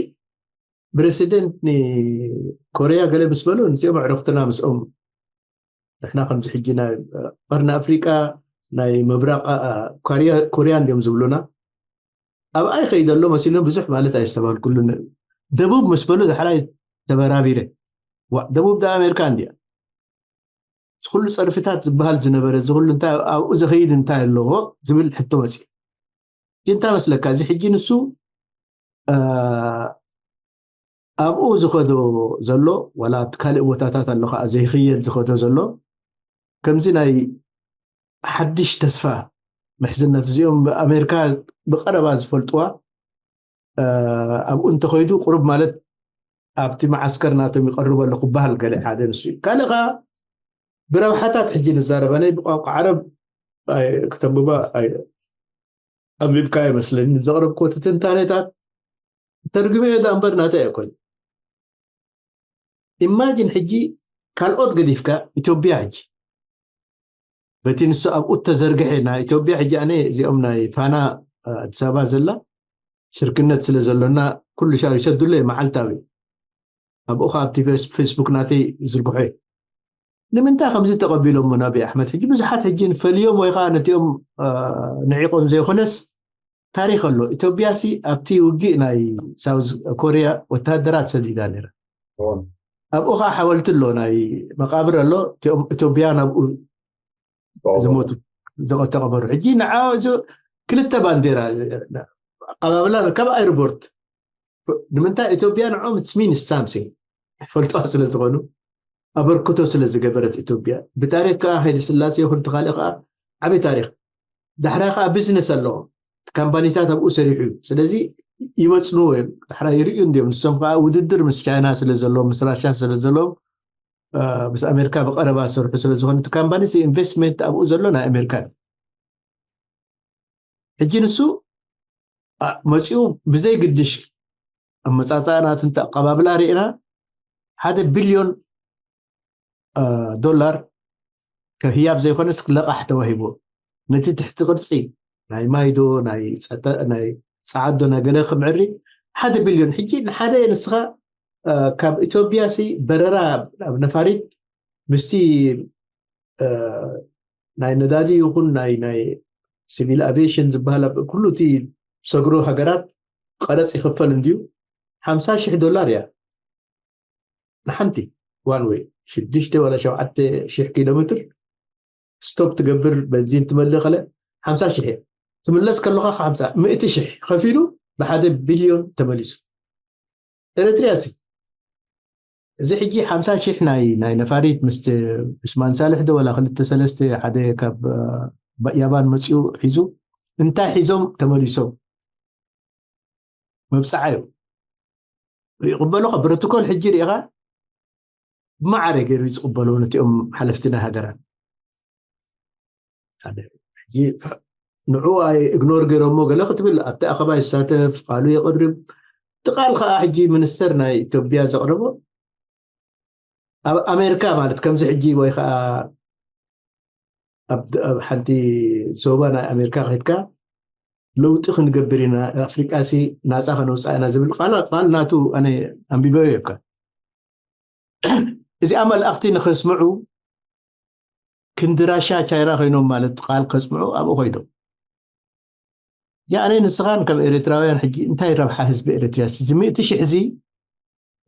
ፕሬሲደንት ንኮርያ ገለ ምስ በሉ፣ ንዚኦም ኣዕሩኽትና ምስኦም፣ ንሕና ከምዚ ሕጂ ናይ ቀርኒ ኣፍሪቃ ናይ ምብራቕ ኮርያ እንዲዮም ዝብሉና። ኣብኣ ይኸይደ ኣሎ መሲሎም ብዙሕ ማለት ኣይስተባልኩሉን። ደቡብ ምስ በሉ ዳሕራይ ተበራቢረ። ዋ፣ ደቡብ ዳ ኣሜሪካ እንዲያ። እዚ ኩሉ ጸርፍታት ዝበሃል ዝነበረ፣ እዚ ኩሉ እንታይ ኣብኡ ዘኸይድ እንታይ ኣለዎ ዝብል ሕቶ መጽእ። ግን እንታይ መስለካ፣ እዚ ሕጂ ንሱ ኣብኡ ዝኸዶ ዘሎ፣ ዋላ ኣብቲ ካልእ ቦታታት ኣሎ ከዓ ዘይኽየድ ዝኸዶ ዘሎ፣ ከምዚ ናይ ሓድሽ ተስፋ ምሕዝነት፣ እዚኦም ኣሜሪካ ብቐረባ ዝፈልጥዋ፣ ኣብኡ እንተኸይዱ ቁሩብ ማለት ኣብቲ መዓስከር ናቶም ይቐርብ ኣሎ ክበሃል ገለ ሓደ ንሱ እዩ። ካልእ ከዓ ብረብሓታት ሕጂ ንዛረብ። ኣነ ብቋንቋ ዓረብ ኣይ- ክተንብባ ኣይ- ኣንቢብካ ይመስለኒ ዘቕረብኩዎ ትንታኔታት፣ ተርጉመዮ ዳ እምበር ናተይ ኣይኮን። ኢማጂን ሕጂ ካልኦት ገዲፍካ፣ ኢትዮጵያ ሕጂ በቲ ንሱ ኣብኡ ተዘርግሐ ናይ ኢትዮጵያ ሕጂ፣ ኣነ እዚኦም ናይ ፋና ኣዲስ ኣበባ ዘላ ሽርክነት ስለ ዘሎና ኩሉ ሻው ይሰዱለይ መዓልታዊ ኣብኡ ከ ኣብቲ ፌስ- ፌስቡክ ናተይ ዝርግሖ እዩ። ንምንታይ ከምዚ ተቐቢሎሞ ናብ ኣሕመድ? ሕጂ ብዙሓት ሕጂ ንፈልዮም ወይ ከዓ ነቲኦም ንዒቆም ዘይኮነስ፣ ታሪክ ኣሎ። ኢትዮጵያ ሲ ኣብቲ ውግእ ናይ ሳውዝ ኮርያ ወተሃደራት ሰዲዳ ነይራ። ኣብኡ ከዓ ሓወልቲ ኣሎ፣ ናይ መቃብር ኣሎ። እቲኦም ኢትዮጵያን ኣብኡ ዝሞቱ ዝተቐበሩ። ሕጂ ንዓ እዚ ክልተ ባንዴራ ኣቀባብላ ካብ ኣይርቦርት፣ ንምንታይ? ኢትዮጵያ ንዖም it's mean something፣ ይፈልጥዋ ስለ ዝኾኑ፣ ኣበርክቶ ስለ ዝገበረት ኢትዮጵያ። ብታሪክ ከዓ ሃይለ ስላሴ ይኹን እቲ ካልእ ከዓ ዓብዪ ታሪክ። ዳሕራይ ከዓ ቢዝነስ ኣለዎም፣ እቲ ካምፓኒታት ኣብኡ ሰሪሑ እዩ። ስለዚ ይመፅንዎ እዮም፣ ዳሕራይ ይርእዩ እንዲዮም። ንሶም ከዓ ውድድር ምስ ቻይና ስለ ዘለዎም፣ ምስ ራሻ ስለ ዘለዎም፣ ምስ ኣሜሪካ ብቐረባ ዝሰርሑ ስለ ዝኾኑ፣ እቲ ካምፓኒ ኢንቨስትመንት ኣብኡ ዘሎ ናይ ኣሜሪካ እዩ። ሕጂ ንሱ መፂኡ ብዘይ ግድሽ ኣመፃፃእ ናቱ እንተ ኣቀባብላ ርኢና፣ ሓደ ቢልዮን ዶላር ከህያብ ዘይኮነስ ለቃሕ ተዋሂቡ፣ ነቲ ትሕቲ ቅርፂ ናይ ማይዶ ናይ ፀዓዶ ናይ ገለ ክምዕሪ ሓደ ቢልዮን። ሕጂ ንሓደ ንስኻ ካብ ኢትዮጵያ ሲ በረራ ኣብ ነፋሪት ምስቲ ናይ ነዳዲ ይኹን ናይ ናይ ሲቪል ኣቪዬሽን ዝበሃል ኩሉ እቲ ሰግሮ ሃገራት ቀረፅ ይኽፈል እንድዩ። ሓምሳ ሽሕ ዶላር እያ ንሓንቲ ዋን ወይ ሽዱሽተ ዋላ ሸውዓተ ሽሕ ኪሎ ሜትር ስቶፕ ትገብር፣ በንዚን ትመልእ፣ ከለ ሓምሳ ሽሕ እያ። ትምለስ ከለኻ ሓምሳ ምእቲ ሽሕ ከፊሉ ብሓደ ቢልዮን ተመሊሱ። ኤረትርያ ሲ እዚ ሕጂ ሓምሳ ሽሕ ናይ ናይ ነፋሪት ምስ ዑስማን ሳልሕ ዶ ዋላ ክልተ ሰለስተ ሓደ ካብ ያባን መፅኡ ሒዙ እንታይ ሒዞም ተመሊሶም መብፅዓ እዩ። ይቕበሉኻ ፕሮቶኮል ሕጂ ርኢኻ ብማዕረ ገይሩ ዝቕበሉ ነቲኦም ሓለፍቲ ናይ ሃገራት። ንዑ ኣይ ኢግኖር ገይሮሞ ገለ ክትብል ኣብቲ ኣኸባ ይሳተፍ ቃሉ የቕርብ። እቲ ቃል ከዓ ሕጂ ሚኒስተር ናይ ኢትዮጵያ ዘቕረቦ ኣብ ኣሜሪካ ማለት ከምዚ ሕጂ ወይ ከዓ ኣብ ኣብ ሓንቲ ዞባ ናይ ኣሜሪካ ከድካ ለውጢ ክንገብር ኢና ኣፍሪቃ ሲ ናፃ ከነውፃ ኢና ዝብል ቃል ቃል ናቱ ኣነ ኣንቢበዮ እየ። እዚኣ መልእኽቲ ንኸስምዑ ክንዲ ራሻ ቻይና ኮይኖም ማለት ቃል ከስምዑ ኣብኡ ኮይዶም። ያኔ ንስኻን ከም ኤርትራውያን ሕጂ እንታይ ረብሓ ህዝቢ ኤርትርያ እዚ ምእቲ ሽሕ እዚ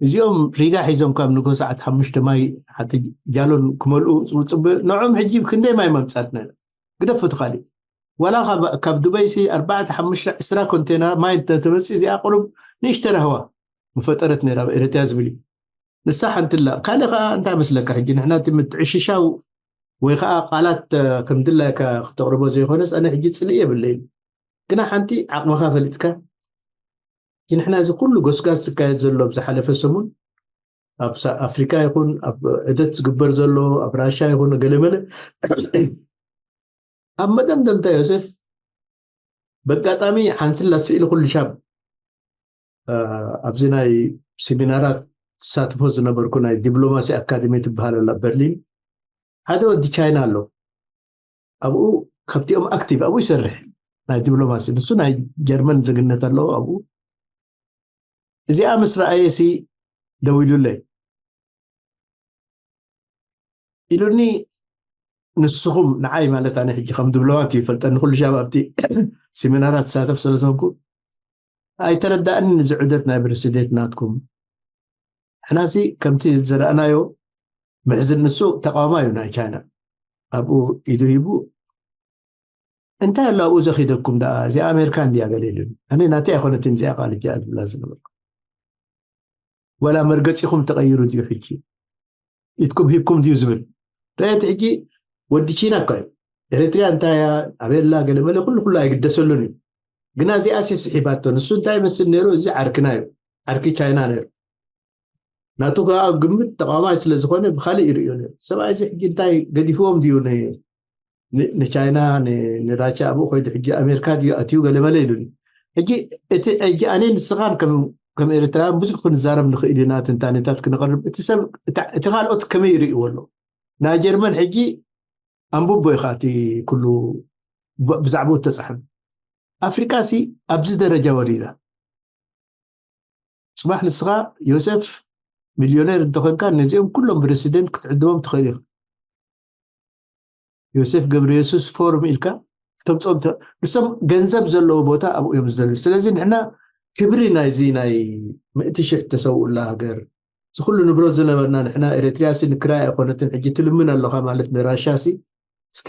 እዚኦም ሪጋ ሒዞም ካብ ንጎ ሰዓት ሓሙሽተ ማይ ሓንቲ ጃሎን ክመልኡ ዝፅበ ንዖም ሕጂ ክንደይ ማይ መምፃት ነ ግደፉ ትኻሊ ዋላ ካብ ዱበይ ሲ ኣርባዕተ ሓሙሽተ ዕስራ ኮንቴና ማይ እንተተመፅእ እዚኣ ቁሩብ ንእሽተ ራህዋ ምፈጠረት ነይራ ኤርትርያ ዝብል እዩ። ንሳ ሓንቲ ኣላ ካልእ ከዓ እንታይ መስለካ ሕጂ ንሕና እቲ ምትዕሽሻው ወይ ከዓ ቃላት ከምድላይካ ክተቕርቦ ዘይኮነስ ኣነ ሕጂ ፅልኢ የብለይን ግና ሓንቲ ዓቕምኻ ፈሊጥካ ንሕና እዚ ኩሉ ጎስጋስ ዝካየድ ዘሎ ኣብ ዝሓለፈ ሰሙን ኣብ ኣፍሪካ ይኹን ኣብ ዕደት ዝግበር ዘሎ ኣብ ራሻ ይኹን ገለመለ ኣብ መደምደምታ ዮሴፍ በጋጣሚ ሓንቲ ላስኢሉ ኩሉ ሻብ ኣብዚ ናይ ሴሚናራት ዝሳትፎ ዝነበርኩ ናይ ዲፕሎማሲ ኣካደሚ ትበሃል ኣላ በርሊን፣ ሓደ ወዲ ቻይና ኣሎ። ኣብኡ ካብቲኦም ኣክቲቭ ኣብኡ ይሰርሕ ናይ ዲፕሎማሲ፣ ንሱ ናይ ጀርመን ዜግነት ኣለዎ። ኣብኡ እዚኣ ምስ ረኣየ ሲ ደዊሉለይ ኢሉኒ። ንስኹም ንዓይ ማለት ኣነ ሕጂ ከም ዲፕሎማት እዩ ይፈልጠኒ፣ ኩሉ ሻብ ኣብቲ ሴሚናራት ዝሳተፍ ስለዝኾንኩ ኣይተረዳእኒ እዚ ዑደት ናይ ፕረሲደንት ናትኩም። ሕናሲ ከምቲ ዝረኣናዮ ምሕዝን ንሱ ተቃዋማ እዩ ናይ ቻይና። ኣብኡ ኢዱ ሂቡ እንታይ ኣሎ ኣብኡ ዘኺደኩም ደኣ እዚኣ ኣሜሪካ እንድያ ገለ ኢሉኒ። ኣነ ናተይ ኣይኮነትን እዚኣ ቃል እጃ ዝብላ ዝነበርኩ። ወላ መርገፂኹም ተቐይሩ ድዩ ሕጂ ኢትኩም ሂብኩም ድዩ ዝብል ረየት። ሕጂ ወዲ ቺና እኮ እዩ። ኤርትሪያ እንታይ እያ ኣበየላ ገለ መለ ኩሉ ኩሉ ኣይግደሰሉን እዩ። ግና እዚኣ ሲ ስሒባቶ። ንሱ እንታይ ይመስል ነይሩ? እዚ ዓርክና እዩ፣ ዓርኪ ቻይና ነይሩ። ናቱ ከዓ ኣብ ግምት ተቃዋማይ ስለ ዝኾነ ብካሊእ ይርእዮ ነይሩ። ሰብኣይ እዚ ሕጂ እንታይ ገዲፍዎም ድዩ ን- ን- ንቻይና ን- ንራሻ ኣብኡ ኮይዱ ሕጂ ኣሜሪካ ድዩ ኣትዩ ገለ መለ ኢሉኒ። ሕጂ እቲ ሕጂ ኣነ ንስኻን ከም ከም ኤርትራውያን ብዙሕ ክንዛረብ ንኽእል ኢና፣ ትንታኔታት ክነቕርብ። እቲ ሰብ እታ- እቲ ካልኦት ከመይ ይርእይዎ ኣሎ? ናይ ጀርመን ሕጂ ኣንብቦ ኢኻ እቲ ኩሉ ብ- ብዛዕባኡ ተጻሕፍ። ኣፍሪቃ ሲ ኣብዚ ደረጃ ወሪዳ። ጽባሕ ንስኻ ዮሴፍ ሚልዮኔር እንተኾንካ ነዚኦም ኩሎም ፕረሲደንት ክትዕድሞም ትኽእል ኢኻ። ዮሴፍ ገብረ የሱስ ፎርም ኢልካ ክተምጾም ተ- ንሶም ገንዘብ ዘለዎ ቦታ ኣብኡ እዮም ዝዘልሉ። ስለዚ ንሕና ክብሪ ናይዚ ናይ ምእቲ ሽሕ ተሰውኡላ ሃገር እዚ ኩሉ ንብረት ዝነበርና ንሕና ኤርትርያ ሲ ንክራይ ኣይኮነትን። ሕጂ ትልምን ኣለኻ ማለት ንራሻ ሲ እስኪ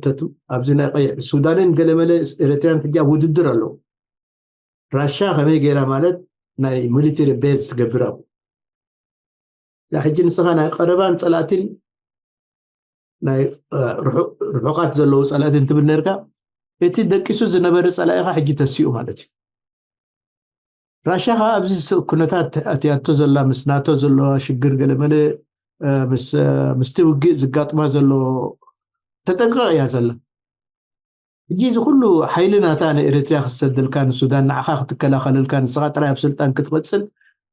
ተቱ ኣብዚ ናይ ቀይሕ ሱዳንን ገለመለ ኤርትርያን ሕጂ ኣብ ውድድር ኣለዉ። ራሻ ከመይ ገይራ ማለት ናይ ሚሊተሪ ቤዝ ትገብር ኣብኡ። እዛ ሕጂ ንስኻ ናይ ቀረባን ጸላእትን ናይ ርሑቃት ዘለዉ ጸላእትን ትብል ነርካ፣ እቲ ደቂሱ ዝነበረ ጸላኢኻ ሕጂ ተሲኡ ማለት እዩ። ራሻ ከዓ ኣብዚ ኩነታት ኣትያቶ ዘላ ምስ ናቶ ዘለዋ ሽግር ገለመለ ምስቲ ውግእ ዝጋጥማ ዘሎ ተጠንቀቕ እያ ዘላ። ሕጂ እዚ ኩሉ ሓይሊ ናታ ንኤርትርያ ክትሰደልካ ንሱዳን ንዓኻ ክትከላኸለልካ ንስኻ ጥራይ ኣብ ስልጣን ክትቐፅል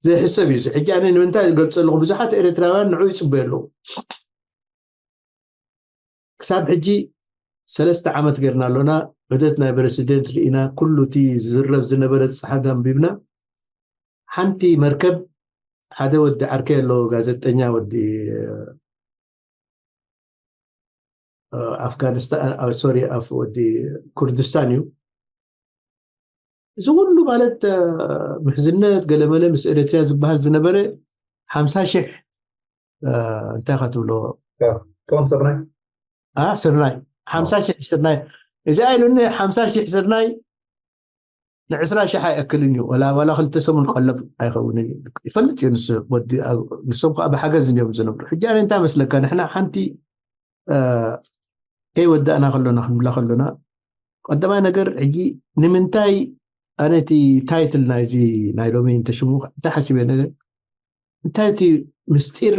ዘይሕሰብ እዩ። ሕጂ ኣነ ንምንታይ ዝገልፀ ኣለኹ ብዙሓት ኤርትራውያን ንዑ ይፅበዩ ኣለዉ። ክሳብ ሕጂ ሰለስተ ዓመት ጌርና ኣሎና። ዑደት ናይ ፕረሲደንት ርኢና፣ ኩሉ እቲ ዝዝረብ ዝነበረ ዝጸሓፍ ኣንቢብና። ሓንቲ መርከብ ሓደ ወዲ ዓርከይ ኣሎ፣ ጋዜጠኛ ወዲ ኣፍጋኒስታን ሶሪ ኣፍ ወዲ ኩርድስታን እዩ። እዚ ኩሉ ማለት ምሕዝነት ገለመለ ምስ ኤርትርያ ዝበሃል ዝነበረ ሓምሳ ሽሕ እንታይ ኢኻ ትብሎ ቶም ስርናይ ስርናይ ሓምሳ ሽሕ ስርናይ እዚኣ ኢሉኒ ሓምሳ ሽሕ ስርናይ ንዕስራ ሽሕ ኣይኣክልን እዩ። ዋላ ዋላ ክልተ ሰሙን ቀለብ ኣይኸውንን እዩ። ይፈልጥ እዩ ንሱ ወዲ ንሶም ከዓ ብሓገዝ እዮም ዝነብሩ። ሕጂ ኣነ እንታይ መስለካ ንሕና ሓንቲ ከይወዳእና ከሎና ክንብላ ከሎና ቀዳማይ ነገር ሕጂ ንምንታይ ኣነ እቲ ታይትል ናይዚ ናይ ሎሚ እንተሽሙ እንታይ ሓሲበ ነረ እንታይ እቲ ምስጢር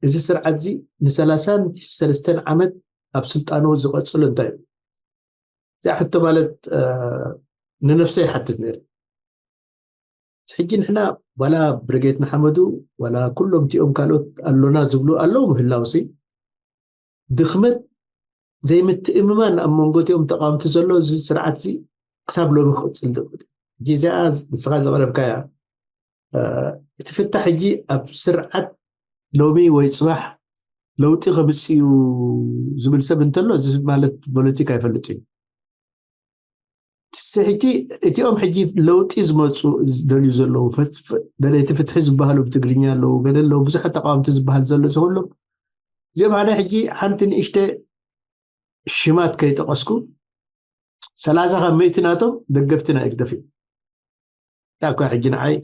እዚ ስርዓት እዚ ንሰላሳን ሰለስተን ዓመት ኣብ ስልጣኑ ዝቐፅሉ እንታይ እዩ? እዚኣ ሕቶ ማለት ንነፍሰ ይሓትት ነይሩ። ሕጂ ንሕና ዋላ ብርጌት ንሓመዱ ዋላ ኩሎም እቲኦም ካልኦት ኣሎና ዝብሉ ኣለዉ ምህላውሲ ድኽመት ዘይምትእምማን ኣብ መንጎ እቲኦም ተቃወምቲ ዘሎ እዚ ስርዓት እዚ ክሳብ ሎሚ ክቕፅል ዝኽእል ግዜኣ ንስኻ ዘቕረብካያ እቲ ፍታሕ ሕጂ ኣብ ስርዓት ሎሚ ወይ ፅባሕ ለውጢ ከምፅእ እዩ ዝብል ሰብ እንተሎ እዚ ማለት ፖለቲካ ይፈልጥ እዩ። ስሕቲ እቲኦም ሕጂ ለውጢ ዝመፁ ዝደልዩ ዘለዉ ደለይቲ ፍትሒ ዝበሃሉ ብትግርኛ ኣለዉ ገለ ኣለዉ ብዙሓት ተቃወምቲ ዝበሃል ዘሎ ዝኩሎም እዚኦም ሓደ ሕጂ ሓንቲ ንእሽተ ሽማት ከይጠቀስኩ ሰላሳ ካብ መእቲ ናቶም ደገፍቲ ናይ ህግደፍ እዩ። እታ እኳ ሕጂ ንዓይ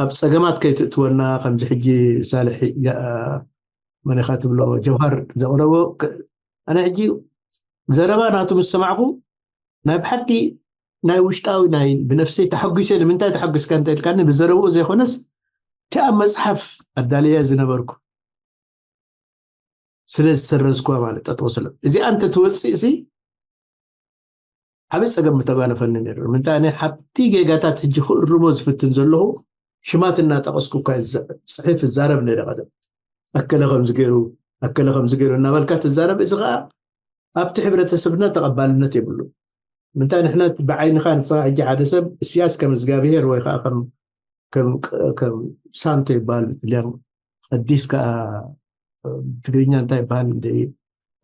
ኣብ ፀገማት ከይትእትወና ከምዚ ሕጂ ሳልሕ መኒኻ ትብሎ ጀውሃር ዘቕረቦ ኣነ ሕጂ ዘረባ ናቱ ምስ ሰማዕኩ ናይ ብሓቂ ናይ ውሽጣዊ ናይ ብነፍሰይ ተሓጒሰ ንምንታይ ተሓጒስካ እንተ ኢልካኒ ብዘረብኡ ዘይኮነስ እቲ ኣብ መፅሓፍ ኣዳልያ ዝነበርኩ ስለ ዝሰረዝኩዋ ማለት ጠጠው ስለ እዚኣ እንተ ትወፅእ ሲ ዓብዪ ጸገም ምተጓነፈኒ ነይሩ። ንምንታይ ኣነ ሓብቲ ጌጋታት ሕጂ ክእርሞ ዝፍትን ዘለኹ ሽማት እናጠቐስኩ እኳ እዛ- ጽሕፍ እዛረብ ነይረ። ቀደም ኣከለ ከምዚ ገይሩ፣ ኣከለ ከምዚ ገይሩ እናበልካ ትዛረብ። እዚ ከዓ ኣብቲ ሕብረተሰብና ተቐባልነት የብሉ። ምንታይ ንሕና እቲ ብዓይንኻ ንስኻ ሕጂ ሓደ ሰብ እስያስ ከም እግዚኣብሄር ወይ ከዓ ከም ከም ከም ሳንቶ ይበሃል ብጥልያን፣ ቀዲስ ከዓ ብትግርኛ እንታይ ይበሃል እንደ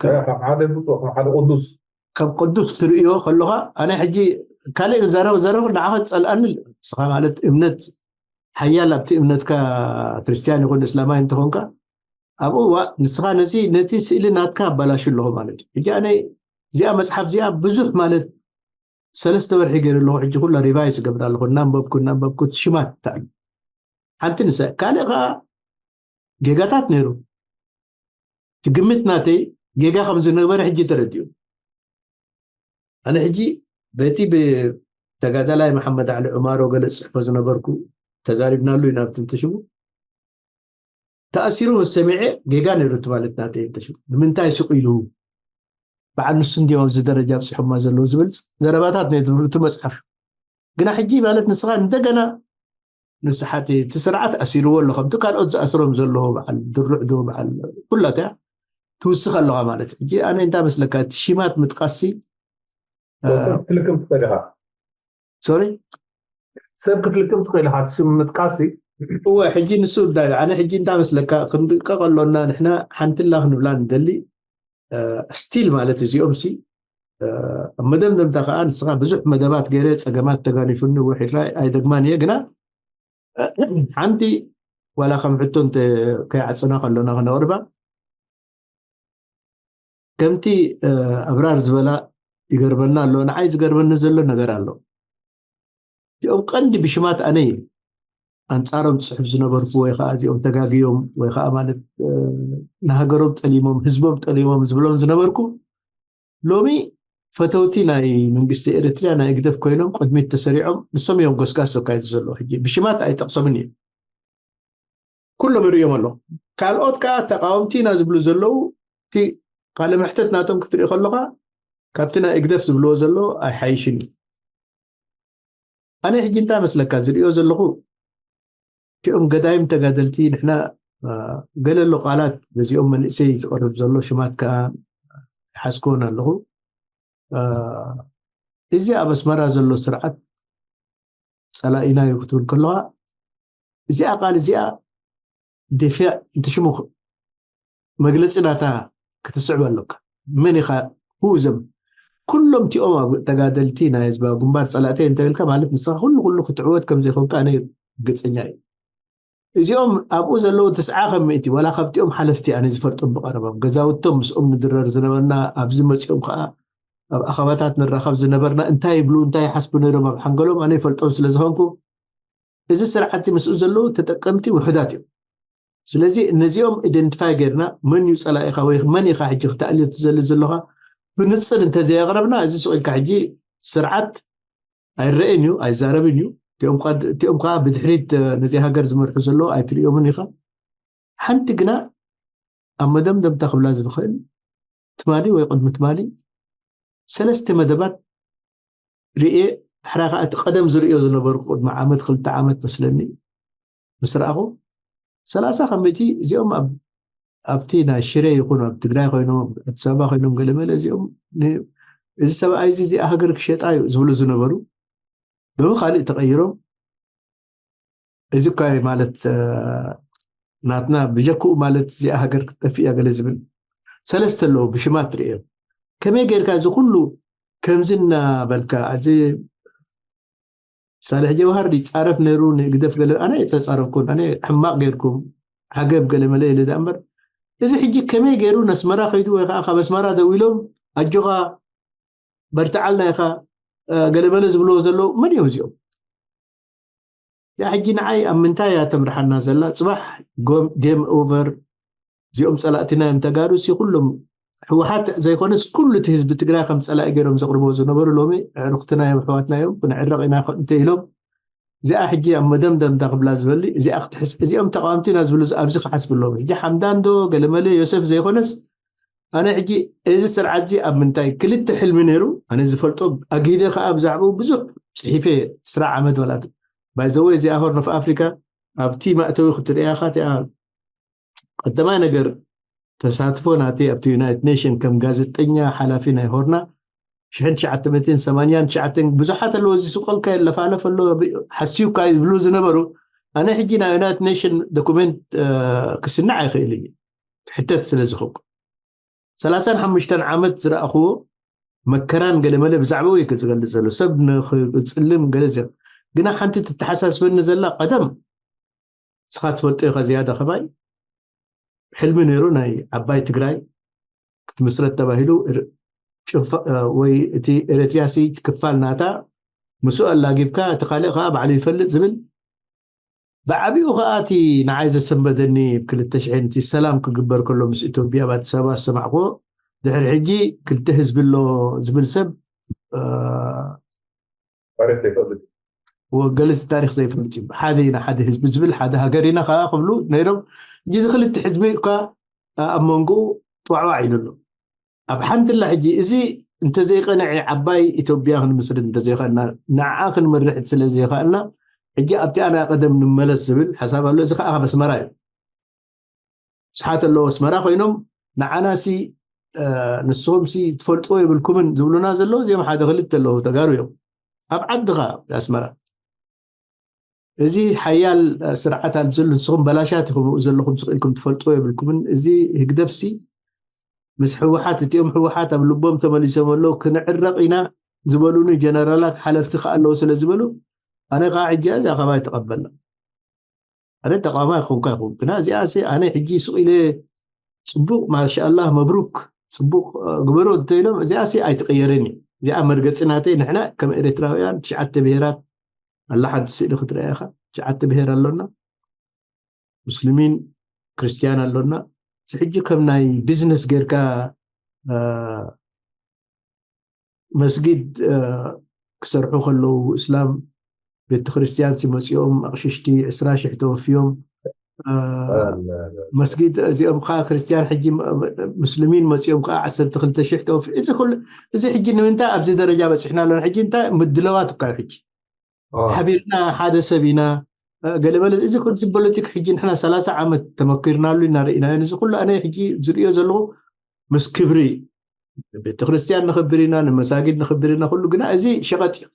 ከም ሓደ ብፁዕ ከም ሓደ ቅዱስ ከም ቅዱስ ክትርእዮ ከለኻ ኣነ ሕጂ ካልእ ክዛረብ ዘረብ ንዓኻ ትፀልኣኒ። ንስኻ ማለት እምነት ሓያል ኣብቲ እምነትካ ክርስትያን ይኹን እስላማይ እንተኾንካ ኣብኡ ዋ ንስኻ ነዚ ነቲ ስእሊ ናትካ ኣባላሹ ኣለኹ ማለት እዩ። ሕጂ ኣነ እዚኣ መፅሓፍ እዚኣ ብዙሕ ማለት ሰለስተ ወርሒ ገይሩ ኣለኹ። ሕጂ ኩላ ሪቫይስ ገብር ኣለኹ እናንበብኩ እናንበብኩ ሽማት ተኣል ሓንቲ ንሳ ካልእ ከዓ ጌጋታት ነይሩ። ትግምት ናተይ ጌጋ ከም ዝነበረ ሕጂ ተረዲኡ። ኣነ ሕጂ በቲ ብተጋዳላይ መሓመድ ዓሊ ዑማሮ ገለ ዝፅሕፎ ዝነበርኩ ተዛሪብናሉ ኢና ኣብቲ እንትሽቡ ተኣሲሩ ምስ ሰሚዐ ጌጋ ነይሩ እቲ ማለት ናተይ እንትሽቡ ንምንታይ ስቕ ኢሉ በዓል ንሱ እንዲዮም ኣብዚ ደረጃ ኣብፅሖማ ዘለዉ ዝብል ዘረባታት ነይሩ እቲ መፅሓፍ። ግና ሕጂ ማለት ንስኻ እንደገና ንስሓት እቲ ስርዓት ኣሲርዎ ኣሎ ከምቲ ካልኦት ዝኣስሮም ዘለዉ በዓል ድሩዕ ዶ በዓል ኩላታ ትውስኽ ኣለኻ ማለት እዩ። ሕጂ ኣነ እንታይ መስለካ እቲ ሽማት ምጥቃስሲ ክትልክም ትኽእል ኢኻ። ሶሪ ሰብ ክትልክም ትኽእል ኢኻ። እቲ ሽም ምጥቃስሲ እወ ሕጂ ንሱ ጉዳይ ኣነ ሕጂ እንታይ መስለካ ክንጥቀቕ ኣሎና ንሕና ሓንትላ ክንብላ ንደሊ ስቲል ማለት እዚኦም ሲ ኣብ መደምደምታ ከዓ ንስኻ ብዙሕ መደባት ገይረ ፀገማት ተጋኒፉኒ ውሒድራ ኣይደግማን እየ ግና ሓንቲ ዋላ ከም ሕቶ ከይዓፅና ከሎና ክነቕርባ ከምቲ ኣብራር ዝበላ ይገርበና ኣሎ። ንዓይ ዝገርበኒ ዘሎ ነገር ኣሎ። እዚኦም ቀንዲ ብሽማት ኣነ እዩ ኣንፃሮም ፅሑፍ ዝነበርኩ ወይ ከዓ እዚኦም ተጋግዮም ወይ ከዓ ማለት ንሃገሮም ጠሊሞም ህዝቦም ጠሊሞም ዝብሎም ዝነበርኩ ሎሚ ፈተውቲ ናይ መንግስቲ ኤርትርያ ናይ ህግደፍ ኮይኖም ቅድሚት ተሰሪዖም ንሶም እዮም ጎስጋስ ዘካየዱ ዘለዉ። ሕጂ ብሽማት ኣይጠቕሶምን እዩ ኩሎም ይርእዮም ኣለኹ። ካልኦት ከዓ ተቃወምቲ ኢና ዝብሉ ዘለዉ እቲ ቃለ መሕተት ናቶም ክትርኢ ከለካ ካብቲ ናይ ህግደፍ ዝብልዎ ዘሎ ኣይሓይሽን እዩ። ኣነ ሕጂ እንታይ መስለካ ዝርእዮ ዘለኹ እቲኦም ገዳይም ተጋደልቲ ንሕና ገለ ኣሎ ቃላት በዚኦም መንእሰይ ዝቐርብ ዘሎ ሽማት ከዓ ሓዝኮን ኣለኹ። እዚ ኣብ ኣስመራ ዘሎ ስርዓት ፀላኢና እዩ ክትብል ከለካ እዚኣ ቃል እዚኣ ደፊያ እንተ ሽሙ መግለፂ ናታ ክትስዕብ ኣለካ። መን ኢኻ ሁዘም ኩሎም እቲኦም ኣብ ተጋደልቲ ናይ ህዝባዊ ግንባር ፀላእቲ እንተበልካ ማለት ንስኻ ኩሉ ኩሉ ክትዕወት ከም ዘይኮንካ ኣነ ግፅኛ እዩ። እዚኦም ኣብኡ ዘለዉ ትስዓ ከም ምእቲ ዋላ ካብቲኦም ሓለፍቲ ኣነ ዝፈልጦም ብቐረባ ገዛውቶም ምስኦም ንድረር ዝነበርና ኣብዚ መፂኦም ከዓ ኣብ ኣኸባታት ንራኸብ ዝነበርና እንታይ ይብሉ እንታይ ይሓስቡ ነይሮም ኣብ ሓንገሎም ኣነ ይፈልጦም ስለ ዝኾንኩ እዚ ስርዓት ምስኡ ዘለዉ ተጠቀምቲ ውሑዳት እዮም። ስለዚ ነዚኦም ኢደንቲፋይ ገይርና መን እዩ ፀላኢኻ ወይ መን ኢኻ ሕጂ ክተኣልዮ ትዘሊ ዘለኻ ብንፅር እንተዘየቕረብና እዚ ስቕ ኢልካ ሕጂ ስርዓት ኣይረአን እዩ ኣይዛረብን እዩ። እቲኦም ከዓ ብድሕሪት ነዚ ሃገር ዝመርሑ ዘለዉ ኣይትርእዮምን ኢኻ። ሓንቲ ግና ኣብ መደምደምታ ክብላ ዝኽእል ትማሊ ወይ ቅድሚ ትማሊ ሰለስተ መደባት ርእየ ሕራ ከዓ እቲ ቀደም ዝርእዮ ዝነበርኩ ቅድሚ ዓመት ክልተ ዓመት መስለኒ ምስ ረኣኹ ሰላሳ ከመይቲ እዚኦም ኣብቲ ናይ ሽረ ይኹን ኣብ ትግራይ ኮይኖም ኣዲስ ኣበባ ኮይኖም ገለመለ እዚኦም እዚ ሰብኣይ እዚ እዚኣ ሃገር ክሸጣ እዩ ዝብሉ ዝነበሩ ሎሚ ካልእ ተቐይሮም እዚ እኳ ማለት ናትና ብጀክኡ ማለት እዚኣ ሃገር ክትጠፍእ እያ ገለ ዝብል ሰለስተ ኣለዉ ብሽማት ርእዮም ከመይ ጌርካ እዚ ኩሉ ከምዚ እናበልካ እዚ ሳልሕ ጀውሃር ይፃረፍ ነይሩ ንህግደፍ ገለ ኣነ የተፃረፍኩን ኣነ ሕማቕ ጌርኩም ዓገብ ገለ መለ ኢለ እምበር እዚ ሕጂ ከመይ ገይሩ ነስመራ ከይዱ ወይ ከዓ ካብ ኣስመራ ደዊሎም ኣጆኻ በርትዓልና ኢኻ ገለ መለ ዝብልዎ ዘለዉ መን እዮም እዚኦም ያ ሕጂ ንዓይ ኣብ ምንታይ እያ ተምርሓና ዘላ ፅባሕ ጌም ኦቨር እዚኦም ፀላእትና እዮም ተጋሩ ሲ ኩሎም ህወሓት ዘይኮነስ ኩሉ እቲ ህዝቢ ትግራይ ከም ፀላኢ ገይሮም ዘቕርብዎ ዝነበሩ ሎሚ ኣዕሩኽትና እዮም ኣሕዋትና እዮም ክንዕረቕ ኢና እንተ ኢሎም እዚኣ ሕጂ ኣብ መደምደምታ ክብላ ዝበሊ እዚኣ ክትሕስ እዚኦም ተቃወምቲ ኢና ዝብሉ ኣብዚ ክሓስብሎም ሕጂ ሓምዳን ዶ ገለመለ ዮሴፍ ዘይኮነስ ኣነ ሕጂ እዚ ስርዓት እዚ ኣብ ምንታይ ክልተ ሕልሚ ነይሩ ኣነ ዝፈልጦ ኣጊደ ከዓ ብዛዕባኡ ብዙሕ ፅሒፈ ስራ ዓመት ወላት ባይዘወይ እዚኣ ሆርን ኦፍ ኣፍሪካ ኣብቲ ማእተዊ ክትርእያ ኢኻ እቲኣ ቀዳማይ ነገር ተሳትፎ ናተይ ኣብቲ ዩናይትድ ኔሽን ከም ጋዜጠኛ ሓላፊ ናይ ሆርና ሽሕን ትሽዓተ ሚእትን ሰማንያን ትሽዓተን ብዙሓት ኣለዎ እዚ ስቆልካ የለፋለፍ ኣሎ ሓስዩካ ይብሉ ዝነበሩ ኣነ ሕጂ ናይ ዩናይትድ ኔሽን ዶኩሜንት ክስናዕ ኣይኽእል እዩ ክሕተት ስለ ዝኾንኩ ሰላሳን ሓሙሽተን ዓመት ዝረኣኽዎ መከራን ገለመለ ብዛዕባኡ እዩ ዝገልፅ ዘሎ ሰብ ንክፅልም ገለ ዘ ግና ሓንቲ ትተሓሳስበኒ ዘላ ቀደም ንስኻ ትፈልጦ ኢኻ ዝያዳ ከማይ ሕልሚ ነይሩ ናይ ዓባይ ትግራይ ክትምስረት ተባሂሉ ር- ጭንፈ- እ፣ ወይ እቲ ኤረትርያ ሲ ክፋል ናታ ምስኡ ኣላጊብካ እቲ ካልእ ከዓ ባዕሉ ይፈልጥ ዝብል ብዓቢኡ ከዓ እቲ ንዓይ ዘሰንበደኒ ብ ክልተ ሽሕን እቲ ሰላም ክግበር ከሎ ምስ ኢትዮጵያ ኣብ ኣዲስ ኣበባ ዝሰማዕክዎ ድሕሪ ሕጂ ክልተ ህዝቢ ኣሎ ዝብል ሰብ እ፣ ታሪክ ዘይፈልጥ ወገለዚ ታሪክ ዘይፈልጥ እዩ ሓደ ኢና ሓደ ህዝቢ ዝብል ሓደ ሃገር ኢና ከዓ ክብሉ ነይሮም ሕጂ እዚ ክልተ ህዝቢ እኳ ኣብ መንጎኡ ጥዋዕዋዕ ኢሉ ኣሎ ኣብ ሓንትላ ሕጂ እዚ እንተዘይቀንዐ ዓባይ ኢትዮጵያ ክንምስርት እንተዘይኸእልና ንዓ ክንምርሕት ስለዘይኸእልና ሕጂ ኣብቲ ኣና ቀደም ንመለስ ዝብል ሓሳብ ኣሎ እዚ ከዓ ካብ ኣስመራ እዩ ስሓት ኣለዎ ኣስመራ ኮይኖም ንዓናሲ ንስኹምሲ ትፈልጥዎ የብልኩምን ዝብሉና ዘለዉ እዚኦም ሓደ ክልተ ኣለዉ ተጋሩ እዮም ኣብ ዓድኻ ኣስመራ እዚ ሓያል ስርዓት ኣብ ዘሎ ንስኹም በላሻት ኢኹም ዘለኹም ስቕ ኢልኩም ትፈልጥዎ የብልኩምን እዚ ህግደፍሲ ምስ ህወሓት እቲኦም ህወሓት ኣብ ልቦም ተመሊሶም ኣለዉ ክንዕረቕ ኢና ዝበሉኒ ጀነራላት ሓለፍቲ ከኣ ኣለዉ ስለ ዝበሉ ኣነ ከዓ ሕጂ እዚኣ ካባይ ተቐበልና ኣነ ተቃዋማይ ክኾንካ ይኹን ግና እዚኣ ሲ ኣነ ሕጂ ስቕ ኢለ ፅቡቕ ማሻኣላህ መብሩክ ፅቡቕ ግበሮ እንተኢሎም እዚኣ ሲ ኣይትቀየርን እዩ እዚኣ መርገፂ ናተይ ንሕና ከም ኤርትራውያን ትሽዓተ ብሄራት ኣላ ሓንቲ ስእሊ ክትረኣያ ኢኻ ትሽዓተ ብሄር ኣሎና ሙስሊሚን ክርስትያን ኣሎና እዚ ሕጂ ከም ናይ ቢዝነስ ጌርካ መስጊድ ክሰርሑ ከለዉ እስላም ቤተክርስትያን ሲመፅኦም ኣቕሽሽቲ ዕስራ ሽሕ ተወፍዮም መስጊድ እዚኦም ከዓ ክርስትያን ሕጂ ሙስሊሚን መፅኦም ከዓ ዓሰርተ ክልተ ሽሕ ተወፍ እዚ ኩሉ እዚ ሕጂ ንምንታይ ኣብዚ ደረጃ በፂሕና ኣለና ሕጂ እንታይ ምድለዋት እኳ እዩ ሕጂ ሓቢርና ሓደ ሰብ ኢና ገለበለ እዚ ኩሉ ፖለቲክ ሕጂ ንሕና ሰላሳ ዓመት ተመኪርናሉ ኢና ርኢናዮ እዚ ኩሉ ኣነ ሕጂ ዝርእዮ ዘለኹ ምስ ክብሪ ቤተክርስትያን ንኽብር ኢና ንመሳጊድ ንኽብር ኢና ኩሉ ግና እዚ ሸቐጥ እዩ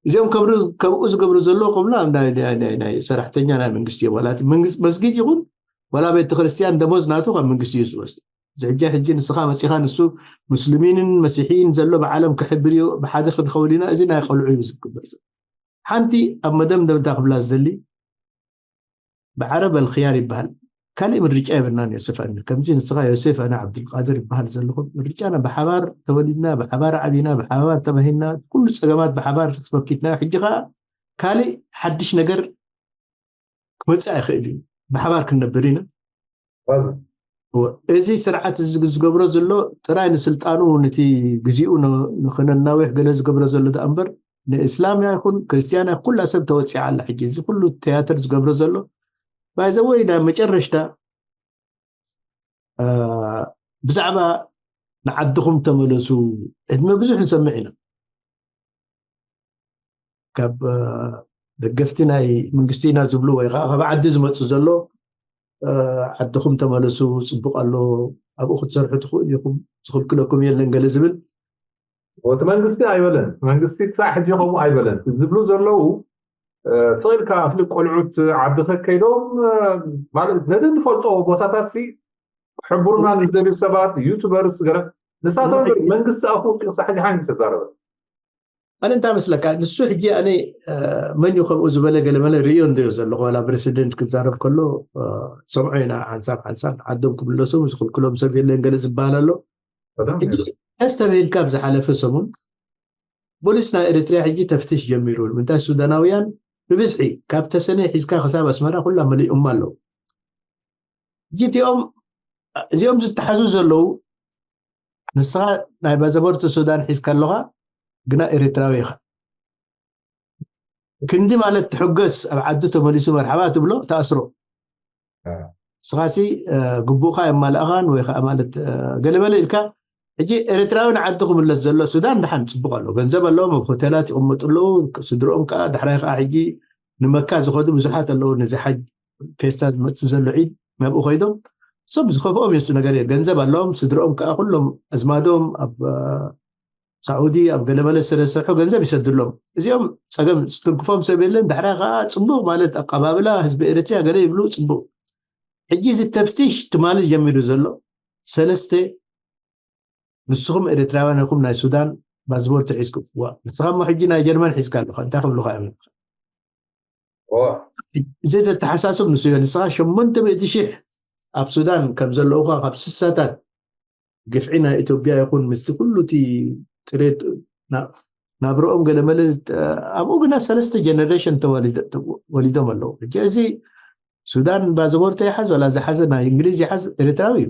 እዚኦም ከብኡ ዝገብሩ ዘለዉ ከምና ናይ ሰራሕተኛ ናይ መንግስቲ እዮም ዋላ መስጊድ ይኹን ዋላ ቤተክርስትያን ደሞዝ ናቱ ካብ መንግስቲ እዩ ዝወስድ እዚ ሕጂ ሕጂ ንስኻ መፂኻ ንሱ ሙስሊሚንን መሲሒን ዘሎ ብዓለም ክሕብር እዩ ብሓደ ክንኸውን ኢና እዚ ናይ ቆልዑ እዩ ዝግበር ሓንቲ ኣብ መደምደምታ ክብላ ዝደሊ ብዓረብ ኣልክያር ይበሃል ካሊእ ምርጫ የብልናን ዮሴፍ ኣነ ከምዚ ንስኻ ዮሴፍ ኣነ ዓብዱልቃድር ይበሃል ዘለኹም ምርጫና ብሓባር ተወሊድና ብሓባር ዓቢና ብሓባር ተባሂልና ኩሉ ፀገማት ብሓባር ተፈኪትና ሕጂ ከዓ ካሊእ ሓድሽ ነገር ክመፅእ ኣይኽእል እዩ ብሓባር ክንነብር ኢና እዚ ስርዓት እዚ ዝገብሮ ዘሎ ጥራይ ንስልጣኑ ነቲ ግዜኡ ንክነናዊሕ ገለ ዝገብሮ ዘሎ ዳኣ እምበር ንእስላም ይኹን ክርስትያን ኩላ ሰብ ተወፂዓ ኣላ ሕጂ እዚ ኩሉ ቴያትር ዝገብሮ ዘሎ ባይዘወይ ናብ መጨረሽታ ብዛዕባ ንዓድኹም ተመለሱ ዕድመ ብዙሕ ንሰምዕ ኢና ካብ ደገፍቲ ናይ መንግስቲ ኢና ዝብሉ ወይ ከዓ ካብ ዓዲ ዝመፁ ዘሎ ዓድኹም ተመለሱ ፅቡቅ ኣሎ ኣብኡ ክትሰርሑ ትኽእሉ ኢኹም ዝኽልክለኩም የለን ገለ ዝብል እቲ መንግስቲ ኣይበለን መንግስቲ ክሳዕ ሕጂ ከምኡ ኣይበለን ዝብሉ ዘለዉ ስቕ ኢልካ ፍልቅ ቆልዑት ዓዲ ከከይዶም ማለት ነቲ ንፈልጦ ቦታታት ሲ ክሕብሩና ንዝደልዩ ሰባት ዩቱበርስ ገለ ንሳቶም መንግስቲ ኣፉ ውፅኡ ክሳዕ ሕጂ ሓንቲ ተዛረበ ኣነ እንታይ መስለካ ንሱ ሕጂ ኣነ መን እዩ ከምኡ ዝበለ ገለ መለ ርእዮ እንዶ ዘለኹ ዋላ ፕሬሲደንት ክዛረብ ከሎ ሰምዖ ኢና ሓንሳብ ሓንሳብ ዓዶም ክምለሱ ዝኽልክሎም ሰብ የለን ገለ ዝበሃል ኣሎ ሕጂ ተስተብሂልካ ኣብ ዝሓለፈ ሰሙን ፖሊስ ናይ ኤርትርያ ሕጂ ተፍትሽ ጀሚሩ ምንታይ ሱዳናውያን ብብዝሒ ካብ ተሰነ ሒዝካ ክሳብ ኣስመራ ኩላ መሊኦም ኣለዉ ሕጂ እቲኦም እዚኦም ዝተሓዙ ዘለዉ ንስኻ ናይ ባዛቦርት ሱዳን ሒዝካ ኣለኻ ግና ኤርትራዊ ኢኻ ክንዲ ማለት ትሕገስ ኣብ ዓዱ ተመሊሱ መርሓባ ትብሎ ተኣስሮ ንስኻሲ ግቡእካ የማላእኻን ወይ ከዓ ማለት ገለመለ ኢልካ። ሕጂ ኤርትራዊ ንዓዲ ክምለስ ዘሎ ሱዳን ደሓን ፅቡቕ ኣሎ፣ ገንዘብ ኣለዎም፣ ኣብ ሆቴላት ይቕመጡ ኣለዉ። ስድርኦም ከዓ ዳሕራይ ከዓ ሕጂ ንመካ ዝኸዱ ብዙሓት ኣለዉ። ነዚ ሓጅ ፌስታ ዝመፅእ ዘሎ ዒድ ናብኡ ከይዶም እሶም ዝኸፍኦም የሱ ነገር እየ። ገንዘብ ኣለዎም፣ ስድርኦም ከዓ ኩሎም ኣዝማዶም ኣብ ሳዑዲ ኣብ ገለመለ ስለዝሰርሑ ገንዘብ ይሰድሎም። እዚኦም ፀገም ዝትንክፎም ሰብ የለን። ዳሕራይ ከዓ ፅቡቕ ማለት ኣቀባብላ ህዝቢ ኤርትራ ገለ ይብሉ ፅቡቕ። ሕጂ እዚ ተፍቲሽ ትማሊ ጀሚሩ ዘሎ ሰለስተ ንስኹም ኤርትራውያን ኢኹም ናይ ሱዳን ፓስፖርት ሒዝኩም። ዋ ንስኻ እሞ ሕጂ ናይ ጀርመን ሒዝካ ኣለኻ እንታይ ክብሉኻ እዮም? እዚ ዘተሓሳስብ ንሱ እዮ። ንስኻ ሸሞንተ ሚእቲ ሺሕ ኣብ ሱዳን ከም ዘለውኻ ካብ ስሳታት ግፍዒ ናይ ኢትዮጵያ ይኹን ምስቲ ኩሉ እቲ ጥሬት ናብረኦም ገለመለ ኣብኡ ግና ሰለስተ ጀነሬሽን ተወሊዶም ኣለዉ። ሕጂ እዚ ሱዳን ባዘቦርተ ይሓዝ ወላ ዝሓዘ ናይ እንግሊዝ ይሓዝ ኤርትራዊ እዩ።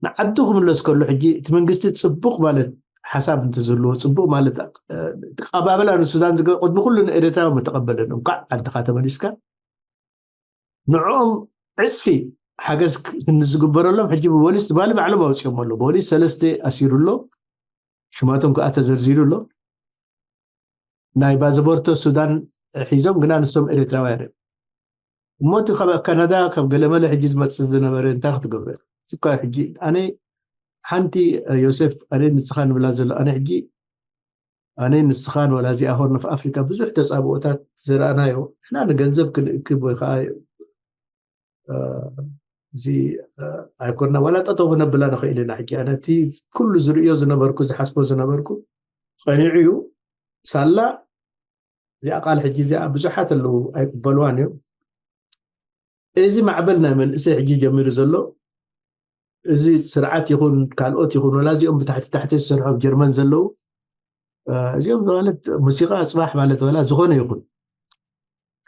ንዓዱ ክምለስ ከሎ ሕጂ እቲ መንግስቲ ፅቡቕ ማለት ሓሳብ እንትዝህልዎ ፅቡቕ ማለት ተቀባበላ ንሱዳን ዝገ ቅድሚ ኩሉ ንኤርትራዊ መተቀበለን እንኳዕ ዓድኻ ተመሊስካ ንዕኦም ዕፅፊ ሓገዝ ክንዝግበረሎም ሕጂ ብፖሊስ ትባሊ ባዕሎም ኣውፅኦም ኣሎ። ፖሊስ ሰለስተ ኣሲሩ ኣሎ፣ ሽማቶም ከዓ ተዘርዚሩ ኣሎ። ናይ ባዘቦርቶ ሱዳን ሒዞም ግና ንሶም ኤርትራውያን እዮም። እሞ እቲ ካብ ካናዳ ካብ ገለመለ ሕጂ ዝመፅእ ዝነበረ እንታይ ክትገብረ እኳ ሕጂ ኣነ ሓንቲ ዮሴፍ ኣነ ንስኻ ንብላ ዘሎ ኣነ ሕጂ ኣነ ንስኻን ወላ እዚኣ ሆርን ኦፍ ኣፍሪካ ብዙሕ ተፃብኦታት ዝረኣናዮ ንሕና ንገንዘብ ክንእክብ ወይ ከዓ እዚ ኣይኮና ዋላ ጠጠው ክነብላ ንኽእል ኢና። ሕጂ ኣነ እቲ ኩሉ ዝርእዮ ዝነበርኩ ዝሓስቦ ዝነበርኩ ቐኒዑ እዩ። ሳላ እዚኣ ቃል ሕጂ እዚኣ ብዙሓት ኣለዉ ኣይቅበልዋን እዮም። እዚ ማዕበል ናይ መንእሰይ ሕጂ ጀሚሩ ዘሎ እዚ ስርዓት ይኹን ካልኦት ይኹን ወላ እዚኦም ብታሕቲ ታሕቲ ዝሰርሑ ኣብ ጀርመን ዘለዉ እዚኦም ማለት ሙዚቃ ፅባሕ ማለት ወላ ዝኾነ ይኹን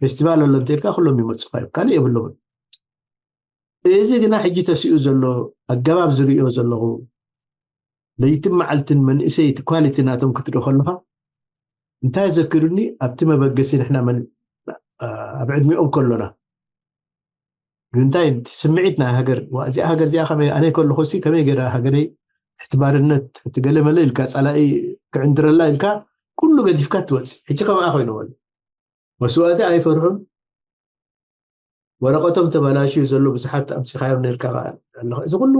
ፌስቲቫል ኣሎ እንተልካ ኩሎም ይመፁካ እዮም ካልእ የብሎምን። እዚ ግና ሕጂ ተሲኡ ዘሎ ኣገባብ ዝርእዮ ዘለኹ ለይትን መዓልትን መንእሰይ እቲ ኳሊቲ ናቶም ክትርኢ ከለኻ እንታይ ዘክርኒ ኣብቲ መበገሲ ንሕና ኣብ ዕድሚኦም ከሎና እንታይ ስምዒት ናይ ሃገር እዚኣ ሃገር እዚኣ ከመይ ኣነ ከለኹ ሲ ከመይ ገይራ ሃገረይ ትሕቲ ባርነት ትሕቲ ገለ መለ ኢልካ ፀላኢ ክዕንድረላ ኢልካ ኩሉ ገዲፍካ ትወፅእ ሕጂ ከማኣ ኮይኖም ኣሎ መስዋእቲ ኣይፈርሑን ወረቐቶም ተበላሽዩ ዘሎ ብዙሓት ኣምፂኻዮም ነርካ ኣለኻ እዚ ኩሉ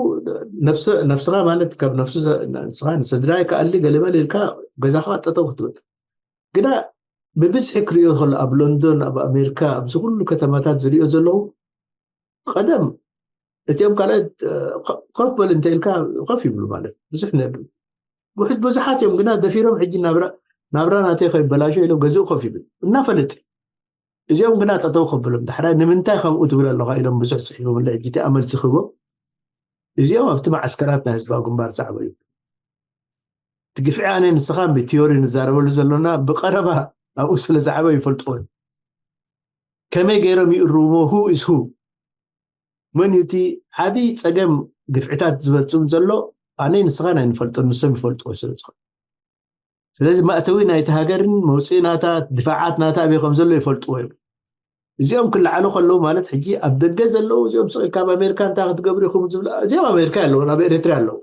ነፍስኻ ማለት ካብ ነፍሱ ንስኻ ንስድራይ ክኣሊ ገለመል ኢልካ ገዛኻ ጠጠው ክትብል ግና ብብዝሒ ክሪኦ ከሎ ኣብ ሎንዶን ኣብ ኣሜሪካ ኣብዚ ኩሉ ከተማታት ዝሪኦ ዘለኹ ቀደም እቲኦም ካልኦት ኮፍ በል እንተ ኢልካ ኮፍ ይብሉ ማለት ብዙሕ ነዱ ውሕድ ብዙሓት እዮም ግና ደፊሮም ሕጂ ናብራ ናብራ ናተይ ከይበላሾ ኢሎም ገዝኡ ኮፍ ይብል እናፈለጥ እዚኦም ግና ጠጠው ከብሎም ዳሕራይ ንምንታይ ከምኡ ትብል ኣለኻ ኢሎም ብዙሕ ፅሒፎምለ ሕጂ እቲ ኣመልሲ ክህቦም እዚኦም ኣብቲ ማዓስከራት ናይ ህዝባዊ ግንባር ዝዓበዩ እቲ ግፍዒ ኣነ ንስኻን ብቲዮሪ ንዛረበሉ ዘሎና ብቐረባ ኣብኡ ስለ ዝዓበዩ ይፈልጥዎ ከመይ ገይሮም ይእርውሞ who is who መን እዩ እቲ ዓብዪ ፀገም ግፍዕታት ዝበፅም ዘሎ ኣነይ ንስኻን ኣይንፈልጦ ንሶም ይፈልጥዎ ስለ ዝኾነ ስለዚ ማእተዊ ናይቲ ሃገርን መውፅኢ ናታ ድፋዓት ናታ ኣበይ ከም ዘሎ ይፈልጥዎ እዮም እዚኦም ክለዓሉ ከለዉ ማለት ሕጂ ኣብ ደገ ዘለዉ እዚኦም ስቕ ኢልካ ኣብ ኣሜሪካ እንታይ ክትገብሩ ኢኹም ዝብላ እዚኦም ኣሜሪካ ኣለዉ ኣብ ኤርትራ ኣለዉ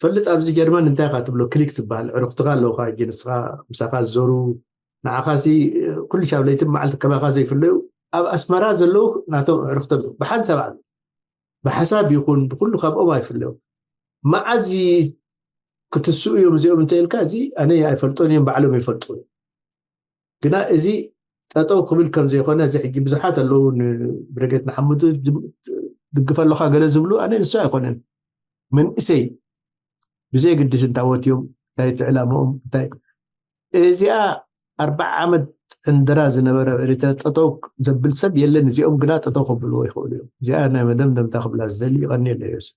ፈልጥ ኣብዚ ጀርመን እንታይ ኢኻ ትብሎ ክሊክ ትበሃል ዕርክትኻ ኣለውካ ሕጂ ንስኻ ምሳኻ ዝዞሩ ንዓኻሲ ኩሉ ሻብ ለይትን መዓልቲ ከማኻ ዘይፍለዩ ኣብ ኣስመራ ዘለዉ ናቶም ዕርክቶም ብሓንሳብ ዓቢ ብሓሳብ ይኹን ብኩሉ ካብኦም ኣይፍለዮም መዓዝ ክትስኡ እዮም እዚኦም እንተ ኢልካ እዚ ኣነ ኣይፈልጦን እዮም ባዕሎም ይፈልጡ ግና እዚ ጠጠው ክብል ከም ዘይኮነ እዚ ሕጂ ብዙሓት ኣለዉ ንብረጌት ንሓሙቱ ድግፍ ኣለኻ ገለ ዝብሉ ኣነ ንሱ ኣይኮነን መንእሰይ ብዘይ ግድስ እንታወት እዮም እንታይ ትዕላምኦም እንታይ እዚኣ ኣርባዓ ዓመት ዕንደራ ዝነበረ ኣብ ኤርትራ ጠጠው ዘብል ሰብ የለን እዚኦም ግና ጠጠው ከብልዎ ይኽእሉ እዮም እዚኣ ናይ መደምደምታ ክብላ ዝደሊ ይቐንየለ ዮሴፍ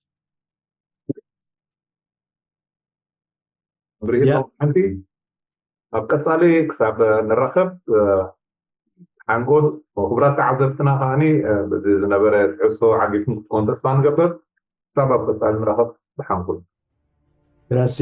ሪኢቶ ሓንቲ ኣብ ቀፃሊ ክሳብ ንራኸብ ሓንጎል ክቡራት ተዓዘብትና ከዓኒ በዚ ዝነበረ ትሕዝቶ ዓጊብኩም ክትኮን ተስፋ ንገብር ክሳብ ኣብ ቀፃሊ ንራኸብ ብሓንጎል ራሴ